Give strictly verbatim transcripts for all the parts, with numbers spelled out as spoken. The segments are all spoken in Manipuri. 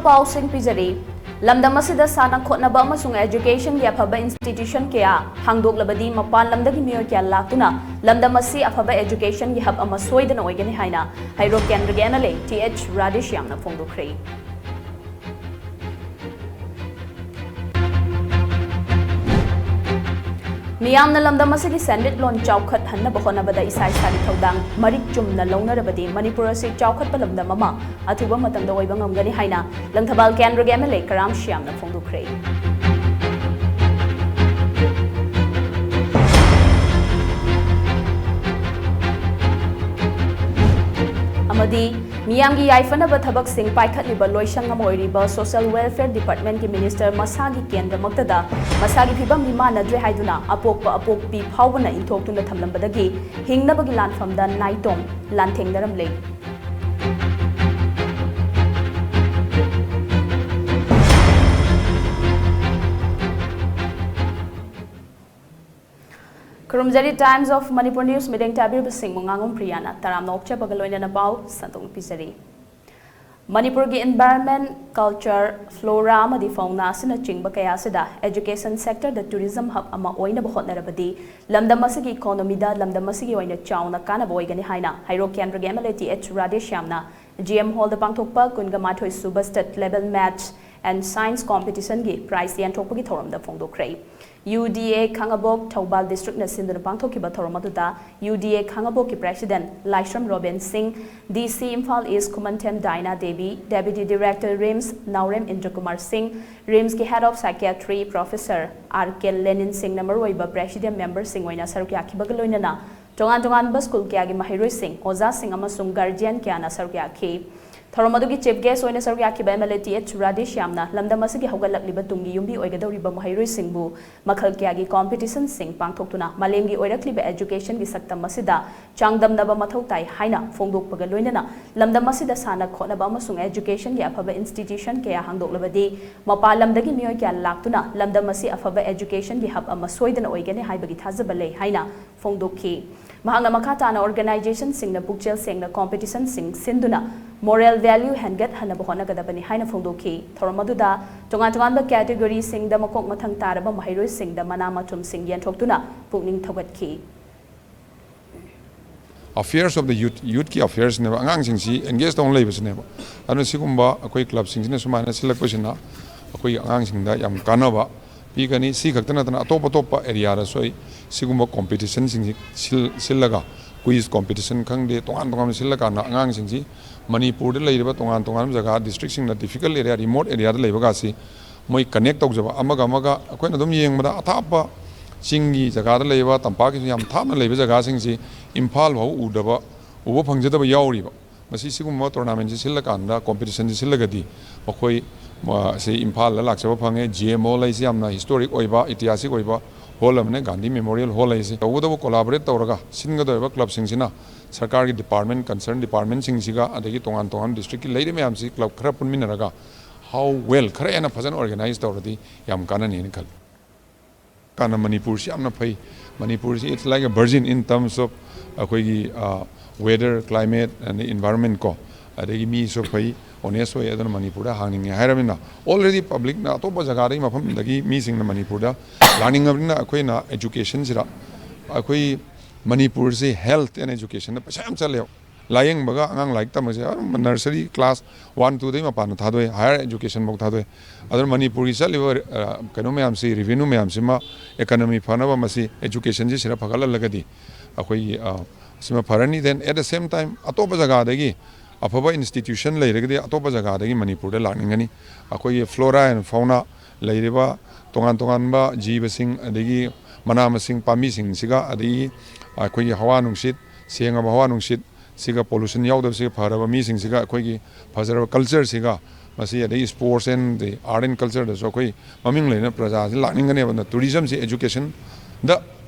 ꯄꯥꯎꯁꯤꯡ ꯄꯤꯖꯔꯤ꯫ ꯂꯝꯗꯝ ꯑꯁꯤꯗ ꯁꯥꯟꯅ ꯈꯣꯠꯅꯕ ꯑꯃꯁꯨꯡ educationꯒꯤ ꯑꯐꯕ institution ꯀꯌꯥ ꯍꯥꯡꯗꯣꯛꯂꯕꯗꯤ ꯃꯄꯥꯟ ꯂꯝꯗꯒꯤ ꯃꯤꯑꯣꯏ ꯀꯌꯥ ꯂꯥꯛꯇꯨꯅ ꯂꯝꯗꯝ ꯑꯁꯤ ꯑꯐꯕ educationꯒꯤ hub ꯑꯃ ꯁꯣꯏꯗꯅ ꯑꯣꯏꯒꯅꯤ ꯍꯥꯏꯅ ꯍꯩꯔꯣꯛ ꯀꯦꯟꯗ꯭ꯔꯒꯤ MLA ꯊꯤ ꯑꯩꯆ ꯔꯥꯙꯦꯁ꯭ꯌꯥꯝꯅ ꯐꯣꯡꯗꯣꯛꯈ꯭ꯔꯦ꯫ ꯃꯤꯌꯥꯝꯅ ꯂꯝꯗꯝ ꯑꯁꯤꯒꯤ ꯁꯦꯟꯃꯤꯠꯂꯣꯟ ꯆꯥꯎꯈꯠꯍꯟꯅꯕ ꯍꯣꯠꯅꯕꯗ ꯏꯁꯥ ꯏꯁꯥꯒꯤ ꯊꯧꯗꯥꯡ ꯃꯔꯤꯛ ꯆꯨꯝꯅ ꯂꯧꯅꯔꯕꯗꯤ ꯃꯅꯤꯄꯨꯔ ꯑꯁꯤ ꯆꯥꯎꯈꯠꯄ ꯂꯝꯗꯝ ꯑꯃ ꯑꯊꯨꯕ ꯃꯇꯝꯗ ꯑꯣꯏꯕ ꯉꯝꯒꯅꯤ ꯍꯥꯏꯅ ꯂꯪꯊꯕꯥꯜ ꯀꯦꯟꯗ꯭ꯔꯒꯤ MLA ꯀꯔꯥꯝ ꯁ꯭ꯌꯥꯝꯅ ꯐꯣꯡꯗꯣꯛꯈ꯭ꯔꯦ꯫ ꯑꯃꯗꯤ ꯃꯤꯌꯥꯝꯒꯤ ꯌꯥꯏꯐꯅꯕ ꯊꯕꯛꯁꯤꯡ ꯄꯥꯏꯈꯠꯂꯤꯕ ꯂꯣꯏꯁꯪ ꯑꯃ ꯑꯣꯏꯔꯤꯕ Social Welfare Departmentꯀꯤ minister ꯃꯁꯥꯒꯤ ꯀꯦꯟꯗ꯭ꯔꯃꯛꯇꯗ ꯃꯁꯥꯒꯤ ꯐꯤꯕꯝ ꯃꯤꯃꯥꯟꯅꯗ꯭ꯔꯦ ꯍꯥꯏꯗꯨꯅ ꯑꯄꯣꯛꯄ ꯑꯄꯣꯛꯄꯤ ꯐꯥꯎꯕꯅ ꯏꯟꯊꯣꯛꯇꯨꯅ ꯊꯝꯂꯝꯕꯗꯒꯤ ꯍꯤꯡꯅꯕꯒꯤ ꯂꯥꯟꯐꯝꯗ ꯅꯥꯏꯇꯣꯝ ꯂꯥꯟꯊꯦꯡꯅꯔꯝꯂꯦ꯫ ꯈꯨꯔꯨꯝꯖꯔꯤ Times of Manipur News ꯃꯤꯠꯌꯦꯡ ꯇꯥꯕꯤꯔꯤꯕꯁꯤꯡꯕꯨ ꯉꯥꯉꯣꯝ ꯄ꯭ꯔꯤꯌꯥꯅ ꯇꯔꯥꯝꯅ ꯑꯣꯛꯆꯕꯒ ꯂꯣꯏꯅꯅ ꯄꯥꯎ ꯁꯟꯗꯣꯛꯅ ꯄꯤꯖꯔꯤ꯫ ꯃꯅꯤꯄꯨꯔꯒꯤ environment, culture, flora ꯑꯃꯗꯤ fauna ꯑꯁꯤꯅꯆꯤꯡꯕ ꯀꯌꯥ ꯑꯁꯤꯗ education sectorꯗ tourism hub ꯑꯃ ꯑꯣꯏꯅꯕ ꯍꯣꯠꯅꯔꯕꯗꯤ ꯂꯝꯗꯝ ꯑꯁꯤꯒꯤ economyꯗ ꯂꯝꯗꯝ ꯑꯁꯤꯒꯤ ꯑꯣꯏꯅ ꯆꯥꯎꯅ ꯀꯥꯟꯅꯕ ꯑꯣꯏꯒꯅꯤ ꯍꯥꯏꯅ ꯍꯩꯔꯣꯛ ꯀꯦꯟꯗ꯭ꯔꯒꯤ MLA ꯊꯤ ꯑꯩꯆ ꯔꯥꯙꯦꯁ꯭ꯌꯥꯝꯅ G M Hallꯗ ꯄꯥꯡꯊꯣꯛꯄ ꯀꯨꯟꯒ ꯃꯥꯊꯣꯏ ꯁꯨꯕ State Level Maths and Science Competitionꯒꯤ prize ꯌꯦꯟꯊꯣꯛꯄꯒꯤ ꯊꯧꯔꯝꯗ ꯐꯣꯡꯗꯣꯛꯈ꯭ꯔꯦ꯫ U D A ꯈꯥꯉꯕꯣꯛ ꯊꯧꯕꯥꯜ districtꯅ ꯁꯤꯟꯗꯨꯅ ꯄꯥꯡꯊꯣꯛꯈꯤꯕ ꯊꯧꯔꯝ ꯑꯗꯨꯗ U D A ꯈꯥꯉꯕꯣꯛꯀꯤ president Laishram Robin Singh, D C Imphal East Khumanthem Diana Devi, Deputy Director RIMS Naorem Indrakumar Singh, RIMSꯀꯤ Head of Psychiatry Professor R K ꯂꯦꯅꯤꯟ ꯁꯤꯡꯅ ꯃꯔꯨꯑꯣꯏꯕ president memberꯁꯤꯡ ꯑꯣꯏꯅ ꯁꯔꯨꯛ ꯌꯥꯈꯤꯕꯒ ꯂꯣꯏꯅꯅ ꯇꯣꯉꯥꯟ ꯇꯣꯉꯥꯟꯕ school ꯀꯌꯥꯒꯤ ꯃꯍꯩꯔꯣꯏꯁꯤꯡ, ꯑꯣꯖꯥꯁꯤꯡ ꯑꯃꯁꯨꯡ guardian ꯀꯌꯥꯅ ꯁꯔꯨꯛ ꯌꯥꯈꯤ꯫ ꯊꯧꯔꯝ ꯑꯗꯨꯒꯤ chief guest ꯑꯣꯏꯅ ꯁꯔꯨꯛ ꯌꯥꯈꯤꯕ MLA ꯊꯤ ꯑꯩꯆ ꯔꯥꯙꯦꯁ꯭ꯌꯥꯝꯅ ꯂꯝꯗꯝ ꯑꯁꯤꯒꯤ ꯍꯧꯒꯠꯂꯛꯂꯤꯕ ꯇꯨꯡꯒꯤ ꯌꯨꯝꯕꯤ ꯑꯣꯏꯒꯗꯧꯔꯤꯕ ꯃꯍꯩꯔꯣꯏꯁꯤꯡꯕꯨ ꯃꯈꯜ ꯀꯌꯥꯒꯤ competitionꯁꯤꯡ ꯄꯥꯡꯊꯣꯛꯇꯨꯅ ꯃꯥꯂꯦꯝꯒꯤ ꯑꯣꯏꯔꯛꯂꯤꯕ educationꯒꯤ ꯁꯛꯇꯝ ꯑꯁꯤꯗ ꯆꯥꯡꯗꯝꯅꯕ ꯃꯊꯧ ꯇꯥꯏ ꯍꯥꯏꯅ ꯐꯣꯡꯗꯣꯛꯄꯒ ꯂꯣꯏꯅꯅ ꯂꯝꯗꯝ ꯑꯁꯤꯗ ꯁꯥꯟꯅ ꯈꯣꯠꯅꯕ ꯑꯃꯁꯨꯡ educationꯒꯤ ꯑꯐꯕ institution ꯀꯌꯥ ꯍꯥꯡꯗꯣꯛꯂꯕꯗꯤ ꯃꯄꯥꯟ ꯂꯝꯗꯒꯤ ꯃꯤꯑꯣꯏ ꯀꯌꯥ ꯂꯥꯛꯇꯨꯅ ꯂꯝꯗꯝ ꯑꯁꯤ ꯑꯐꯕ educationꯒꯤ hub ꯑꯃ ꯁꯣꯏꯗꯅ ꯑꯣꯏꯒꯅꯤ ꯍꯥꯏꯕꯒꯤ ꯊꯥꯖꯕ ꯂꯩ ꯍꯥꯏꯅ ꯐꯣꯡꯗꯣꯛꯈꯤ꯫ ꯃꯍꯥꯛꯅ ꯃꯈꯥ ꯇꯥꯅ organizationꯁꯤꯡꯅ ꯄꯨꯛꯆꯦꯜ ꯁꯦꯡꯅ competitionꯁꯤꯡ ꯁꯤꯟꯗꯨꯅ Moral value ꯍꯦꯟꯒꯠꯍꯟꯅꯕ ꯍꯣꯠꯅꯒꯗꯕꯅꯤ ꯍꯥꯏꯅ ꯐꯣꯡꯗꯣꯛꯈꯤ꯫ ꯊꯧꯔꯝ ꯑꯗꯨꯗ ꯇꯣꯉꯥꯟ ꯇꯣꯉꯥꯟꯕ category ꯁꯤꯡꯗ ꯃꯀꯣꯛ ꯃꯊꯪ ꯇꯥꯔꯕ ꯃꯍꯩꯔꯣꯏꯁꯤꯡꯗ ꯃꯅꯥ ꯃꯊꯨꯝꯁꯤꯡ ꯌꯦꯟꯊꯣꯛꯇꯨꯅ ꯄꯨꯛꯅꯤꯡ ꯊꯧꯒꯠꯈꯤ꯫ Affairs of the youth, youth ꯀꯤ affairs ꯅꯦꯕ, ꯑꯉꯥꯡꯁꯤꯡꯁꯤ engage ꯇꯧꯅ ꯂꯩꯕꯁꯤꯅꯦꯕ꯫ ꯑꯗꯨꯅ ꯁꯤꯒꯨꯝꯕ ꯑꯩꯈꯣꯏ club ꯁꯤꯡꯁꯤꯅ ꯁꯨꯃꯥꯏꯅ ꯁꯤꯜꯂꯛꯄꯁꯤꯅ ꯑꯩꯈꯣꯏꯒꯤ ꯑꯉꯥꯡꯁꯤꯡꯗ ꯌꯥꯝ ꯀꯥꯟꯅꯕ ꯄꯤꯒꯅꯤ꯫ ꯁꯤ ꯈꯛꯇ ꯅꯠꯇꯅ ꯑꯇꯣꯞ ꯑꯇꯣꯞꯄ area ꯗꯁꯨ ꯑꯩ ꯁꯤꯒꯨꯝꯕ competition ꯁꯤꯡꯁꯤ ꯁꯤꯜ- ꯁꯤꯜꯂꯒ, quiz competition ꯈꯪꯗꯦ, ꯇꯣꯉꯥꯟ ꯇꯣꯉꯥꯟꯕ ꯁꯤꯜꯂꯀꯥꯟꯗ ꯑꯉꯥꯡꯁꯤꯡꯁꯤ ꯃꯅꯤꯄꯨꯔꯗ ꯂꯩꯔꯤꯕ ꯇꯣꯉꯥꯟ ꯇꯣꯉꯥꯟꯕ ꯖꯒꯥ, district ꯁꯤꯡꯅ difficult area, remote area ꯗ ꯂꯩꯕꯒꯁꯤ ꯃꯣꯏ connect ꯇꯧꯖꯕ, ꯑꯃꯒ ꯑꯃꯒ ꯑꯩꯈꯣꯏꯅ ꯑꯗꯨꯝ ꯌꯦꯡꯕꯗ ꯑꯊꯥꯞꯄ ꯆꯤꯡꯒꯤ ꯖꯒꯥꯗ ꯂꯩꯕ, ꯇꯝꯄꯥꯛꯀꯤꯁꯨ ꯌꯥꯝ ꯊꯥꯞꯅ ꯂꯩꯕ ꯖꯒꯥꯁꯤꯡꯁꯤ ꯏꯝꯐꯥꯜ ꯐꯥꯎ ꯎꯗꯕ, ꯎꯕ ꯐꯪꯖꯗꯕ ꯌꯥꯎꯔꯤꯕ꯫ ꯃꯁꯤ ꯁꯤꯒꯨꯝꯕ tournament ꯁꯤ ꯁꯤꯜꯂꯀꯥꯟꯗ, competition ꯁꯤ ꯁꯤꯜꯂꯒꯗꯤ ꯃꯈꯣꯏ, ꯃ- ꯁꯤ ꯏꯝꯐꯥꯜꯗ ꯂꯥꯛꯆꯕ ꯐꯪꯉꯦ꯫ G M hall ꯍꯥꯏꯁꯤ ꯌꯥꯝꯅ historic ꯑꯣꯏꯕ, ꯏꯇꯤꯍꯥꯁꯤꯛ ꯑꯣꯏꯕ hall ꯑꯃꯅꯦ, ꯒꯥꯟꯙꯤ Memorial Hall ꯍꯥꯏꯁꯦ꯫ ꯇꯧꯒꯗꯕ collaborate ꯇꯧꯔꯒ ꯁꯤꯟꯒꯗꯧꯔꯤꯕ club ꯁꯤꯡꯁꯤꯅ ꯁꯔꯀꯥꯔꯒꯤ department, concern department ꯁꯤꯡꯁꯤꯒ, ꯑꯗꯒꯤ ꯇꯣꯉꯥꯟ ꯇꯣꯉꯥꯟꯕ district ꯀꯤ ꯂꯩꯔꯤꯕ ꯃꯌꯥꯝꯁꯤ club ꯈꯔ ꯄꯨꯟꯃꯤꯟꯅꯔꯒ how well, ꯈꯔ ꯍꯦꯟꯅ ꯐꯖꯅ organize ꯇꯧꯔꯗꯤ ꯌꯥꯝ ꯀꯥꯟꯅꯅꯤꯅ ꯈꯜꯂꯤ꯫ ꯀꯥꯟꯅ ꯃꯅꯤꯄꯨꯔꯁꯤ ꯌꯥꯝꯅ ꯐꯩ꯫ ꯃꯅꯤꯄꯨꯔꯁꯤ, it's like a virgin in terms of ꯑꯩꯈꯣꯏꯒꯤ weather, climate and environment ꯀꯣ, ꯑꯗꯒꯤ ꯃꯤꯁꯨ ꯐꯩ, honest ꯑꯣꯏ꯫ ꯑꯗꯨꯅ ꯃꯅꯤꯄꯨꯔꯗ ꯍꯥꯡꯅꯤꯡꯉꯦ ꯍꯥꯏꯔꯕꯅꯤꯅ, already public ꯅ ꯑꯇꯣꯞꯄ ꯖꯒꯥꯗꯒꯤ, ꯃꯐꯝꯗꯒꯤ ꯃꯤꯁꯤꯡꯅ ꯃꯅꯤꯄꯨꯔꯗ ꯂꯥꯛꯅꯤꯡꯉꯕꯅꯤꯅ, ꯑꯩꯈꯣꯏꯅ education ꯁꯤꯗ, ꯑꯩꯈꯣꯏ ꯃꯅꯤꯄꯨꯔꯁꯤ health and education ꯗ ꯄꯩꯁꯥ ꯌꯥꯝ ꯆꯠꯂꯦꯕ꯫ ꯂꯥꯏꯌꯦꯡꯕꯒ ꯑꯉꯥꯡ ꯂꯥꯏꯔꯤꯛ ꯇꯝꯕꯁꯦ ꯑꯗꯨꯝ nursery class one, two ꯗꯩ ꯃꯄꯥꯟꯗ ꯊꯥꯗꯣꯛꯑꯦ, higher education ꯐꯥꯎ ꯊꯥꯗꯣꯛꯑꯦ꯫ ꯑꯗꯨꯅ ꯃꯅꯤꯄꯨꯔꯒꯤ ꯆꯠꯂꯤꯕ, ꯑ, ꯀꯩꯅꯣ ꯃꯌꯥꯝꯁꯤ, revenue ꯃꯌꯥꯝꯁꯤꯃ economy ꯐꯅꯕ ꯃꯁꯤ education ꯁꯤ ꯁꯤꯗ ꯐꯒꯠꯍꯜꯂꯒꯗꯤ ꯑꯩꯈꯣꯏꯒꯤ, ꯑ, ꯁꯤꯃ ꯐꯔꯅꯤ꯫ Then at the same time ꯑꯇꯣꯞꯄ ꯖꯒꯥꯗꯒꯤ ꯑꯐꯕ institution ꯂꯩꯔꯒꯗꯤ ꯑꯇꯣꯞꯄ ꯖꯒꯥꯗꯒꯤ ꯃꯅꯤꯄꯨꯔꯗ ꯂꯥꯛꯅꯤꯡꯒꯅꯤ꯫ ꯑꯩꯈꯣꯏꯒꯤ flora and fauna ꯂꯩꯔꯤꯕ ꯇꯣꯉꯥꯟ ꯇꯣꯉꯥꯟꯕ ꯖꯤꯕꯁꯤꯡ, ꯑꯗꯒꯤ ꯃꯅꯥ ꯃꯁꯤꯡ, ꯄꯥꯝꯕꯤꯁꯤꯡꯁꯤꯒ, ꯑꯗꯒꯤ ꯑꯩꯈꯣꯏꯒꯤ ꯍꯋꯥ ꯅꯨꯡꯁꯤꯠ, ꯁꯦꯡꯉꯕ ꯍꯋꯥ ꯅꯨꯡꯁꯤꯠ, ꯁꯤꯒ pollution ꯌꯥꯎꯗꯕꯁꯤꯒ ꯐꯔꯕ ꯃꯤꯁꯤꯡꯁꯤꯒ, ꯑꯩꯈꯣꯏꯒꯤ ꯐꯖꯔꯕ culture ꯁꯤꯒ, ꯃꯁꯤ ꯑꯗꯒꯤ sports and the art and culture ꯗꯁꯨ ꯑꯩꯈꯣꯏ ꯃꯃꯤꯡ ꯂꯩꯅ ꯄ꯭ꯔꯖꯥꯁꯤ ꯂꯥꯛꯅꯤꯡꯒꯅꯦꯕ꯫ ꯑꯗꯨꯅ tourism ꯁꯤ education ꯗ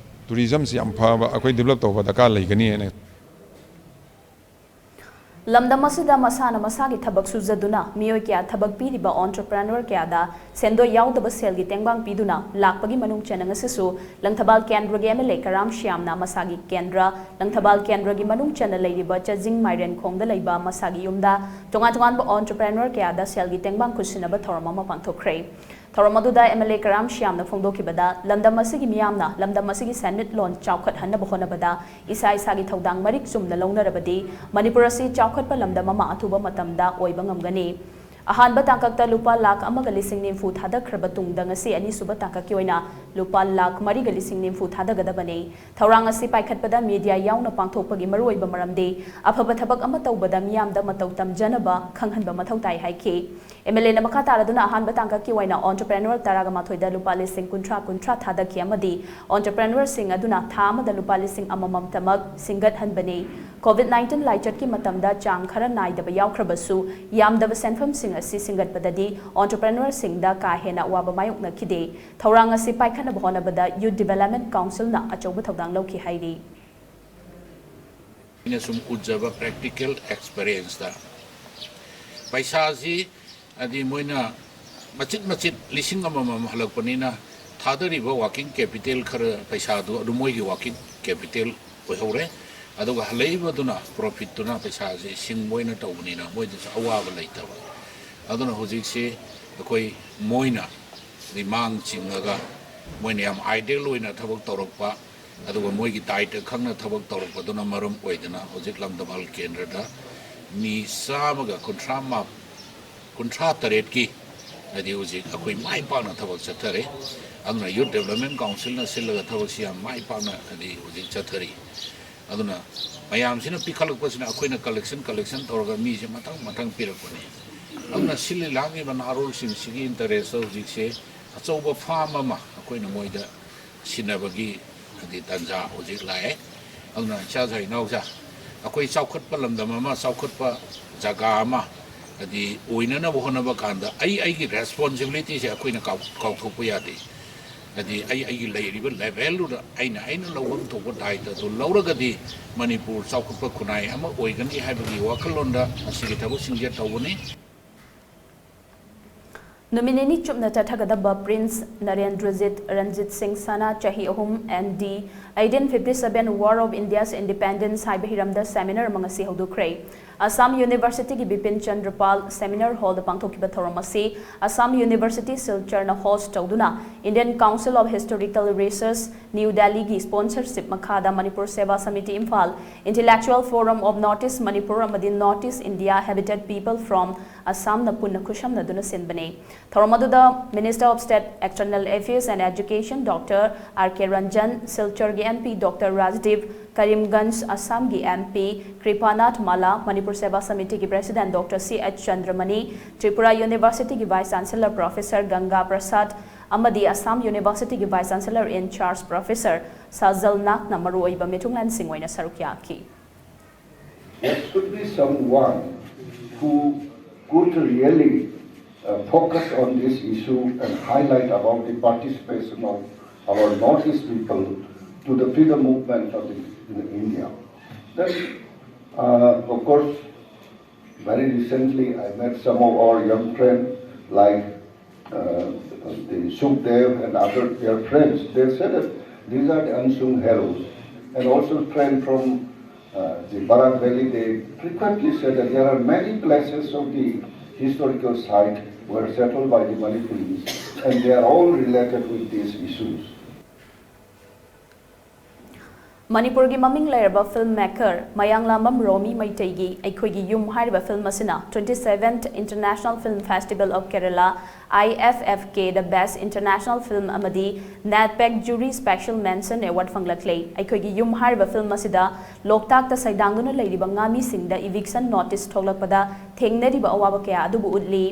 tourism ꯁꯤ ꯌꯥꯝ ꯐꯕ ꯑꯩꯈꯣꯏ develop ꯇꯧꯕ ꯗꯔꯀꯥꯔ ꯂꯩꯒꯅꯤ ꯍꯥꯏꯅ꯫ ꯂꯝꯗꯝ ꯑꯁꯤꯗ ꯃꯁꯥꯅ ꯃꯁꯥꯒꯤ ꯊꯕꯛ ꯁꯨꯖꯗꯨꯅ ꯃꯤꯑꯣꯏ ꯀꯌꯥ ꯊꯕꯛ ꯄꯤꯔꯤꯕ entrepreneur ꯀꯌꯥꯗ ꯁꯦꯟꯗꯣꯏ ꯌꯥꯎꯗꯕ ꯁꯦꯜꯒꯤ ꯇꯦꯡꯕꯥꯡ ꯄꯤꯗꯨꯅ ꯂꯥꯛꯄꯒꯤ ꯃꯅꯨꯡ ꯆꯟꯅ ꯉꯁꯤꯁꯨ ꯂꯪꯊꯕꯥꯜ ꯀꯦꯟꯗ꯭ꯔꯒꯤ M L A ꯀꯔꯥꯝ ꯁ꯭ꯌꯥꯝꯅ ꯃꯁꯥꯒꯤ ꯀꯦꯟꯗ꯭ꯔ, ꯂꯪꯊꯕꯥꯜ ꯀꯦꯟꯗ꯭ꯔꯒꯤ ꯃꯅꯨꯡ ꯆꯟꯅ ꯂꯩꯔꯤꯕ ꯆꯥꯖꯤꯡ ꯃꯥꯏꯔꯦꯟꯈꯣꯡꯗ ꯂꯩꯕ ꯃꯁꯥꯒꯤ ꯌꯨꯝꯗ ꯇꯣꯉꯥꯟ ꯇꯣꯉꯥꯟꯕ entrepreneur ꯀꯌꯥꯗ ꯁꯦꯜꯒꯤ ꯇꯦꯡꯕꯥꯡ ꯈꯨꯠꯁꯤꯟꯅꯕ ꯊꯧꯔꯝ ꯑꯃ ꯄꯥꯡꯊꯣꯛꯈ꯭ꯔꯦ꯫ ꯊꯧꯔꯝ ꯑꯗꯨꯗ M L A ꯀꯔꯥꯝ ꯁ꯭ꯌꯥꯝꯅ ꯐꯣꯡꯗꯣꯛꯈꯤꯕꯗ, ꯂꯝꯗꯝ ꯑꯁꯤꯒꯤ ꯃꯤꯌꯥꯝꯅ ꯂꯝꯗꯝ ꯑꯁꯤꯒꯤ ꯁꯦꯟꯃꯤꯠꯂꯣꯟ ꯆꯥꯎꯈꯠꯍꯟꯅꯕ ꯍꯣꯠꯅꯕꯗ ꯏꯁꯥ ꯏꯁꯥꯒꯤ ꯊꯧꯗꯥꯡ ꯃꯔꯤꯛ ꯆꯨꯝꯅ ꯂꯧꯅꯔꯕꯗꯤ ꯃꯅꯤꯄꯨꯔ ꯑꯁꯤ ꯆꯥꯎꯈꯠꯄ ꯂꯝꯗꯝ ꯑꯃ ꯑꯊꯨꯕ ꯃꯇꯝꯗ ꯑꯣꯏꯕ ꯉꯝꯒꯅꯤ꯫ ꯑꯍꯥꯟꯕ ꯇꯥꯡꯀꯛꯇ ꯂꯨꯄꯥ ꯂꯥꯈ ꯑꯃꯒ ꯂꯤꯁꯤꯡ ꯅꯤꯐꯨ ꯊꯥꯗꯈ꯭ꯔꯕ ꯇꯨꯡꯗ ꯉꯁꯤ ꯑꯅꯤꯁꯨꯕ ꯇꯥꯡꯀꯛꯀꯤ ꯑꯣꯏꯅ ꯂꯨꯄꯥ ꯂꯥꯈ ꯃꯔꯤꯒ ꯂꯤꯁꯤꯡ ꯅꯤꯐꯨ ꯊꯥꯗꯒꯗꯕꯅꯤ꯫ ꯊꯧꯔꯥꯡ ꯑꯁꯤ ꯄꯥꯏꯈꯠꯄꯗ media ꯌꯥꯎꯅ ꯄꯥꯡꯊꯣꯛꯄꯒꯤ ꯃꯔꯨꯑꯣꯏꯕ ꯃꯔꯝꯗꯤ ꯑꯐꯕ ꯊꯕꯛ ꯑꯃ ꯇꯧꯕꯗ ꯃꯤꯌꯥꯝꯗ ꯃꯇꯧ ꯇꯝꯖꯅꯕ ꯈꯪꯍꯟꯕ ꯃꯊꯧ ꯇꯥꯏ ꯍꯥꯏꯈꯤ꯫ M L A ꯅ ꯃꯈꯥ ꯇꯥꯔꯗꯨꯅ ꯑꯍꯥꯟꯕ ꯇꯥꯡꯀꯛꯀꯤ ꯑꯣꯏꯅ entrepreneur ꯇꯔꯥꯒ ꯃꯥꯊꯣꯏꯗ ꯂꯨꯄꯥ ꯂꯤꯁꯤꯡ ꯀꯨꯟꯊ꯭ꯔꯥ ꯀꯨꯟꯊ꯭ꯔꯥ ꯊꯥꯗꯈꯤ ꯑꯃꯗꯤ entrepreneur ꯁꯤꯡ ꯑꯗꯨꯅ ꯊꯥ ꯑꯃꯗ ꯂꯨꯄꯥ ꯂꯤꯁꯤꯡ ꯑꯃꯃꯝꯇꯃꯛ ꯁꯤꯡꯒꯠꯍꯟꯕꯅꯤ꯫ COVID nineteen ꯂꯥꯏꯆꯠꯀꯤ ꯃꯇꯝꯗ ꯆꯥꯡ ꯈꯔ ꯅꯥꯏꯗꯕ ꯌꯥꯎꯈ꯭ꯔꯕꯁꯨ, ꯌꯥꯝꯗꯕ ꯁꯦꯟꯐꯝꯁꯤꯡ ꯑꯁꯤ ꯁꯤꯡꯒꯠꯄꯗꯗꯤ entrepreneur ꯁꯤꯡꯗ ꯀꯥ ꯍꯦꯟꯅ ꯑꯋꯥꯕ ꯃꯥꯌꯣꯛꯅꯈꯤꯗꯦ꯫ ꯊꯧꯔꯥꯡ ꯑꯁꯤ ꯄꯥꯏꯈꯠꯅꯕ ꯍꯣꯠꯅꯕꯗ Youth Development Council ꯅ ꯑꯆꯧꯕ ꯊꯧꯗꯥꯡ ꯂꯧꯈꯤ ꯍꯥꯏꯔꯤ꯫ ꯑꯩꯅ ꯁꯨꯝ ꯎꯖꯕ practical experience ꯇ ꯄꯩꯁꯥꯁꯤ ꯍꯥꯏꯗꯤ ꯃꯣꯏꯅ ꯃꯆꯤꯠ ꯃꯆꯤꯠ ꯂꯤꯁꯤꯡ ꯑꯃꯃꯝ ꯍꯜꯂꯛꯄꯅꯤꯅ ꯊꯥꯗꯔꯤꯕ working capital ꯈꯔ ꯄꯩꯁꯥꯗꯨ ꯑꯗꯨ ꯃꯣꯏꯒꯤ working capital ꯑꯣꯏꯍꯧꯔꯦ꯫ ꯑꯗꯨꯒ ꯍꯜꯂꯛꯏꯕꯗꯨꯅ profit ꯇꯨꯅ ꯄꯩꯁꯥꯁꯦ ꯁꯤꯡꯕ ꯑꯣꯏꯅ ꯇꯧꯕꯅꯤꯅ ꯃꯣꯏꯗꯁꯨ ꯑꯋꯥꯕ ꯂꯩꯇꯕ꯫ ꯑꯗꯨꯅ ꯍꯧꯖꯤꯛꯁꯤ ꯑꯩꯈꯣꯏ ꯃꯣꯏꯅ ꯍꯥꯏꯗꯤ ꯃꯥꯡ ꯆꯤꯡꯉꯒ ꯃꯣꯏꯅ ꯌꯥꯝ idle ꯑꯣꯏꯅ ꯊꯕꯛ ꯇꯧꯔꯛꯄ, ꯑꯗꯨꯒ ꯃꯣꯏꯒꯤ ꯗꯥꯏꯇ ꯈꯪꯅ ꯊꯕꯛ ꯇꯧꯔꯛꯄꯗꯨꯅ ꯃꯔꯝ ꯑꯣꯏꯗꯅ ꯍꯧꯖꯤꯛ ꯂꯝꯗꯝ ꯑꯜ ꯀꯦꯟꯗ꯭ꯔꯗ ꯃꯤ ꯆꯥꯝꯃꯒ ꯀꯨꯟꯊ꯭ꯔꯥ ꯃꯥ-, ꯀꯨꯟꯊ꯭ꯔꯥ ꯇꯔꯦꯠꯀꯤ ꯍꯥꯏꯗꯤ ꯍꯧꯖꯤꯛ ꯑꯩꯈꯣꯏ ꯃꯥꯏ ꯄꯥꯛꯅ ꯊꯕꯛ ꯆꯠꯊꯔꯦ꯫ ꯑꯗꯨꯅ Youth Development Council ꯅ ꯁꯤꯜꯂꯒ ꯊꯕꯛꯁꯤ ꯌꯥꯝ ꯃꯥꯏ ꯄꯥꯛꯅ ꯍꯥꯏꯗꯤ ꯍꯧꯖꯤꯛ ꯆꯠꯊꯔꯤ꯫ ꯑꯗꯨꯅ ꯃꯌꯥꯝꯁꯤꯅ ꯄꯤꯈꯠꯂꯛꯄꯁꯤꯅ ꯑꯩꯈꯣꯏꯅ collection collection ꯇꯧꯔꯒ ꯃꯤꯁꯦ ꯃꯊꯪ ꯃꯊꯪ ꯄꯤꯔꯛꯄꯅꯤ꯫ ꯑꯗꯨꯅ ꯁꯤꯜꯂꯤ ꯂꯥꯡꯉꯤꯕ ꯅꯍꯥꯔꯣꯜꯁꯤꯡꯁꯤꯒꯤ interest ꯇ ꯍꯧꯖꯤꯛꯁꯦ ꯑꯆꯧꯕ farm ꯑꯃ ꯑꯩꯈꯣꯏꯅ ꯃꯣꯏꯗ ꯁꯤꯟꯅꯕꯒꯤ ꯍꯥꯏꯗꯤ ꯇꯥꯟꯖꯥ ꯍꯧꯖꯤꯛ ꯂꯥꯛꯑꯦ꯫ ꯑꯗꯨꯅ ꯏꯆꯥ ꯏꯅꯥꯎꯁꯥ ꯑꯩꯈꯣꯏ ꯆꯥꯎꯈꯠꯄ ꯂꯝꯗꯝ ꯑꯃ, ꯆꯥꯎꯈꯠꯄ ꯖꯒꯥ ꯑꯃ ꯍꯥꯏꯗꯤ ꯑꯣꯏꯅꯅꯕ ꯍꯣꯠꯅꯕ ꯀꯥꯟꯗ ꯑꯩ ꯑꯩꯒꯤ responsibility ꯁꯦ ꯑꯩꯈꯣꯏꯅ ꯀꯥꯎ-, ꯀꯥꯎꯊꯣꯛꯄ ꯌꯥꯗꯦ꯫ ꯍꯥꯏꯗꯤ ꯑꯩ ꯑꯩꯒꯤ ꯂꯩꯔꯤꯕ ꯂꯦꯚꯦꯜꯗꯨꯗ ꯑꯩꯅ ꯑꯩꯅ ꯂꯧꯐꯝ ꯊꯣꯛꯄ ꯗꯥꯏꯇꯗꯨ ꯂꯧꯔꯒꯗꯤ ꯃꯅꯤꯄꯨꯔ ꯆꯥꯎꯈꯠꯄ ꯈꯨꯟꯅꯥꯏ ꯑꯃ ꯑꯣꯏꯒꯅꯤ ꯍꯥꯏꯕꯒꯤ ꯋꯥꯈꯜꯂꯣꯟꯗ ꯃꯁꯤꯒꯤ ꯊꯕꯛꯁꯤꯡꯁꯦ ꯇꯧꯕꯅꯤ꯫ ꯅꯨꯃꯤꯠ ꯅꯤꯅꯤ ꯆꯨꯞꯅ ꯆꯠꯊꯒꯗꯕ ꯄ꯭ꯔꯤꯟꯁ ꯅꯔꯦꯟꯗ꯭ꯔꯖꯤꯠ ꯔꯟꯖꯤꯠ ꯁꯤꯡ ꯁꯅꯥ ꯆꯍꯤ ꯑꯍꯨꯝ N D eighteen fifty seven War of India's Independence ꯍꯥꯏꯕ ꯍꯤꯔꯝꯗ ꯁꯦꯃꯤꯅꯥꯔ ꯑꯃ ꯉꯁꯤ ꯍꯧꯗꯣꯛꯈ꯭ꯔꯦ꯫ ꯑꯁꯥꯝ ꯌꯨꯅꯤꯚꯔꯁꯤꯇꯤꯒꯤ ꯕꯤꯄꯤꯟ ꯆꯟꯗ꯭ꯔ ꯄꯥꯜ ꯁꯦꯃꯤꯅꯥꯔ ꯍꯣꯜꯗ ꯄꯥꯡꯊꯣꯛꯈꯤꯕ ꯊꯧꯔꯝ ꯑꯁꯤ ꯑꯁꯥꯝ ꯌꯨꯅꯤꯚꯔꯁꯤꯇꯤ ꯁꯤꯜꯆꯔꯅ ꯍꯣꯁ꯭ꯠ ꯇꯧꯗꯨꯅ Indian Council of Historical Research, new ꯗꯦꯜꯂꯤꯒꯤ ꯁ꯭ꯄꯣꯟꯁꯔꯁꯤꯞ ꯃꯈꯥꯗ ꯃꯅꯤꯄꯨꯔ ꯁꯦꯕꯥ samiti Imphal, Intellectual Forum of North East Manipur ꯑꯃꯗꯤ North East India Habitat People from Assamꯅ ꯄꯨꯟꯅ ꯈꯨꯠꯁꯝꯅꯗꯨꯅ ꯁꯤꯟꯕꯅꯤ꯫ ꯊꯧꯔꯝ ꯑꯗꯨꯗ Minister of State External Affairs and Education Doctor R K Ranjan, ꯁꯤꯜꯆꯔꯒꯤ M P Doctor Rajdeep, Karimganj ꯑꯁꯥꯝꯒꯤ M P ꯀ꯭ꯔꯤꯄꯥꯅꯥꯊ ꯃꯥꯂꯥ, ꯃꯅꯤꯄꯨꯔ ꯁꯦꯕꯥ ꯁꯃꯤꯇꯤꯒꯤ President Doctor C H ꯆꯟꯗ꯭ꯔꯃꯅꯤ, Tripura ꯌꯨꯅꯤꯚꯔꯁꯤꯇꯤꯒꯤ Vice Chancellor Professor ꯒꯪꯒꯥ ꯄ꯭ꯔꯁꯥꯗ ꯑꯃꯗꯤ ꯑꯁꯥꯝ ꯌꯨꯅꯤꯚꯔꯁꯤꯇꯤꯒꯤ Vice Chancellor in charge Professor ꯁꯥꯖꯜ ꯅꯥꯒꯅ ꯃꯔꯨꯑꯣꯏꯕ ꯃꯤꯊꯨꯡꯂꯦꯟꯁꯤꯡ ꯑꯣꯏꯅ ꯁꯔꯨꯛ ꯌꯥꯈꯤ꯫ There should be someone who could really uh, focus on this issue and highlight about the participation of our Northeast people to the freedom movement of the, in India. Then, uh, of course, very recently I met some of our young friends like uh, the Sukhdev and other their friends. They said that these are the unsung heroes. And also friends from uh, the Barak Valley, they frequently said that there are many places of the historical site were settled by the Manipuris, and they are all related with these issues. ꯃꯅꯤꯄꯨꯔꯒꯤ ꯃꯃꯤꯡ ꯂꯩꯔꯕ ꯐꯤꯜꯝ ꯃꯦꯀꯔ ꯃꯌꯥꯡꯂꯥꯝꯕꯝ ꯔꯣꯃꯤ ꯃꯩꯇꯩꯒꯤ ꯑꯩꯈꯣꯏꯒꯤ ꯌꯨꯝ ꯍꯥꯏꯔꯤꯕ ꯐꯤꯜꯝ ꯑꯁꯤꯅ twenty seventh International Film Festival of Kerala, I F F K, the Best International Film ꯑꯃꯗꯤ NADPAC Jury Special Mention Award ꯐꯪꯂꯛꯂꯦ꯫ ꯑꯩꯈꯣꯏꯒꯤ ꯌꯨꯝ ꯍꯥꯏꯔꯤꯕ ꯐꯤꯜꯝ ꯑꯁꯤꯗ ꯂꯣꯛꯇꯥꯛꯇ ꯁꯩꯗꯥꯡꯗꯨꯅ ꯂꯩꯔꯤꯕ ꯉꯥꯃꯤꯁꯤꯡꯗ eviction notice ꯊꯣꯛꯂꯛꯄꯗ ꯊꯦꯡꯅꯔꯤꯕ ꯑꯋꯥꯕ ꯀꯌꯥ ꯑꯗꯨꯕꯨ ꯎꯠꯂꯤ꯫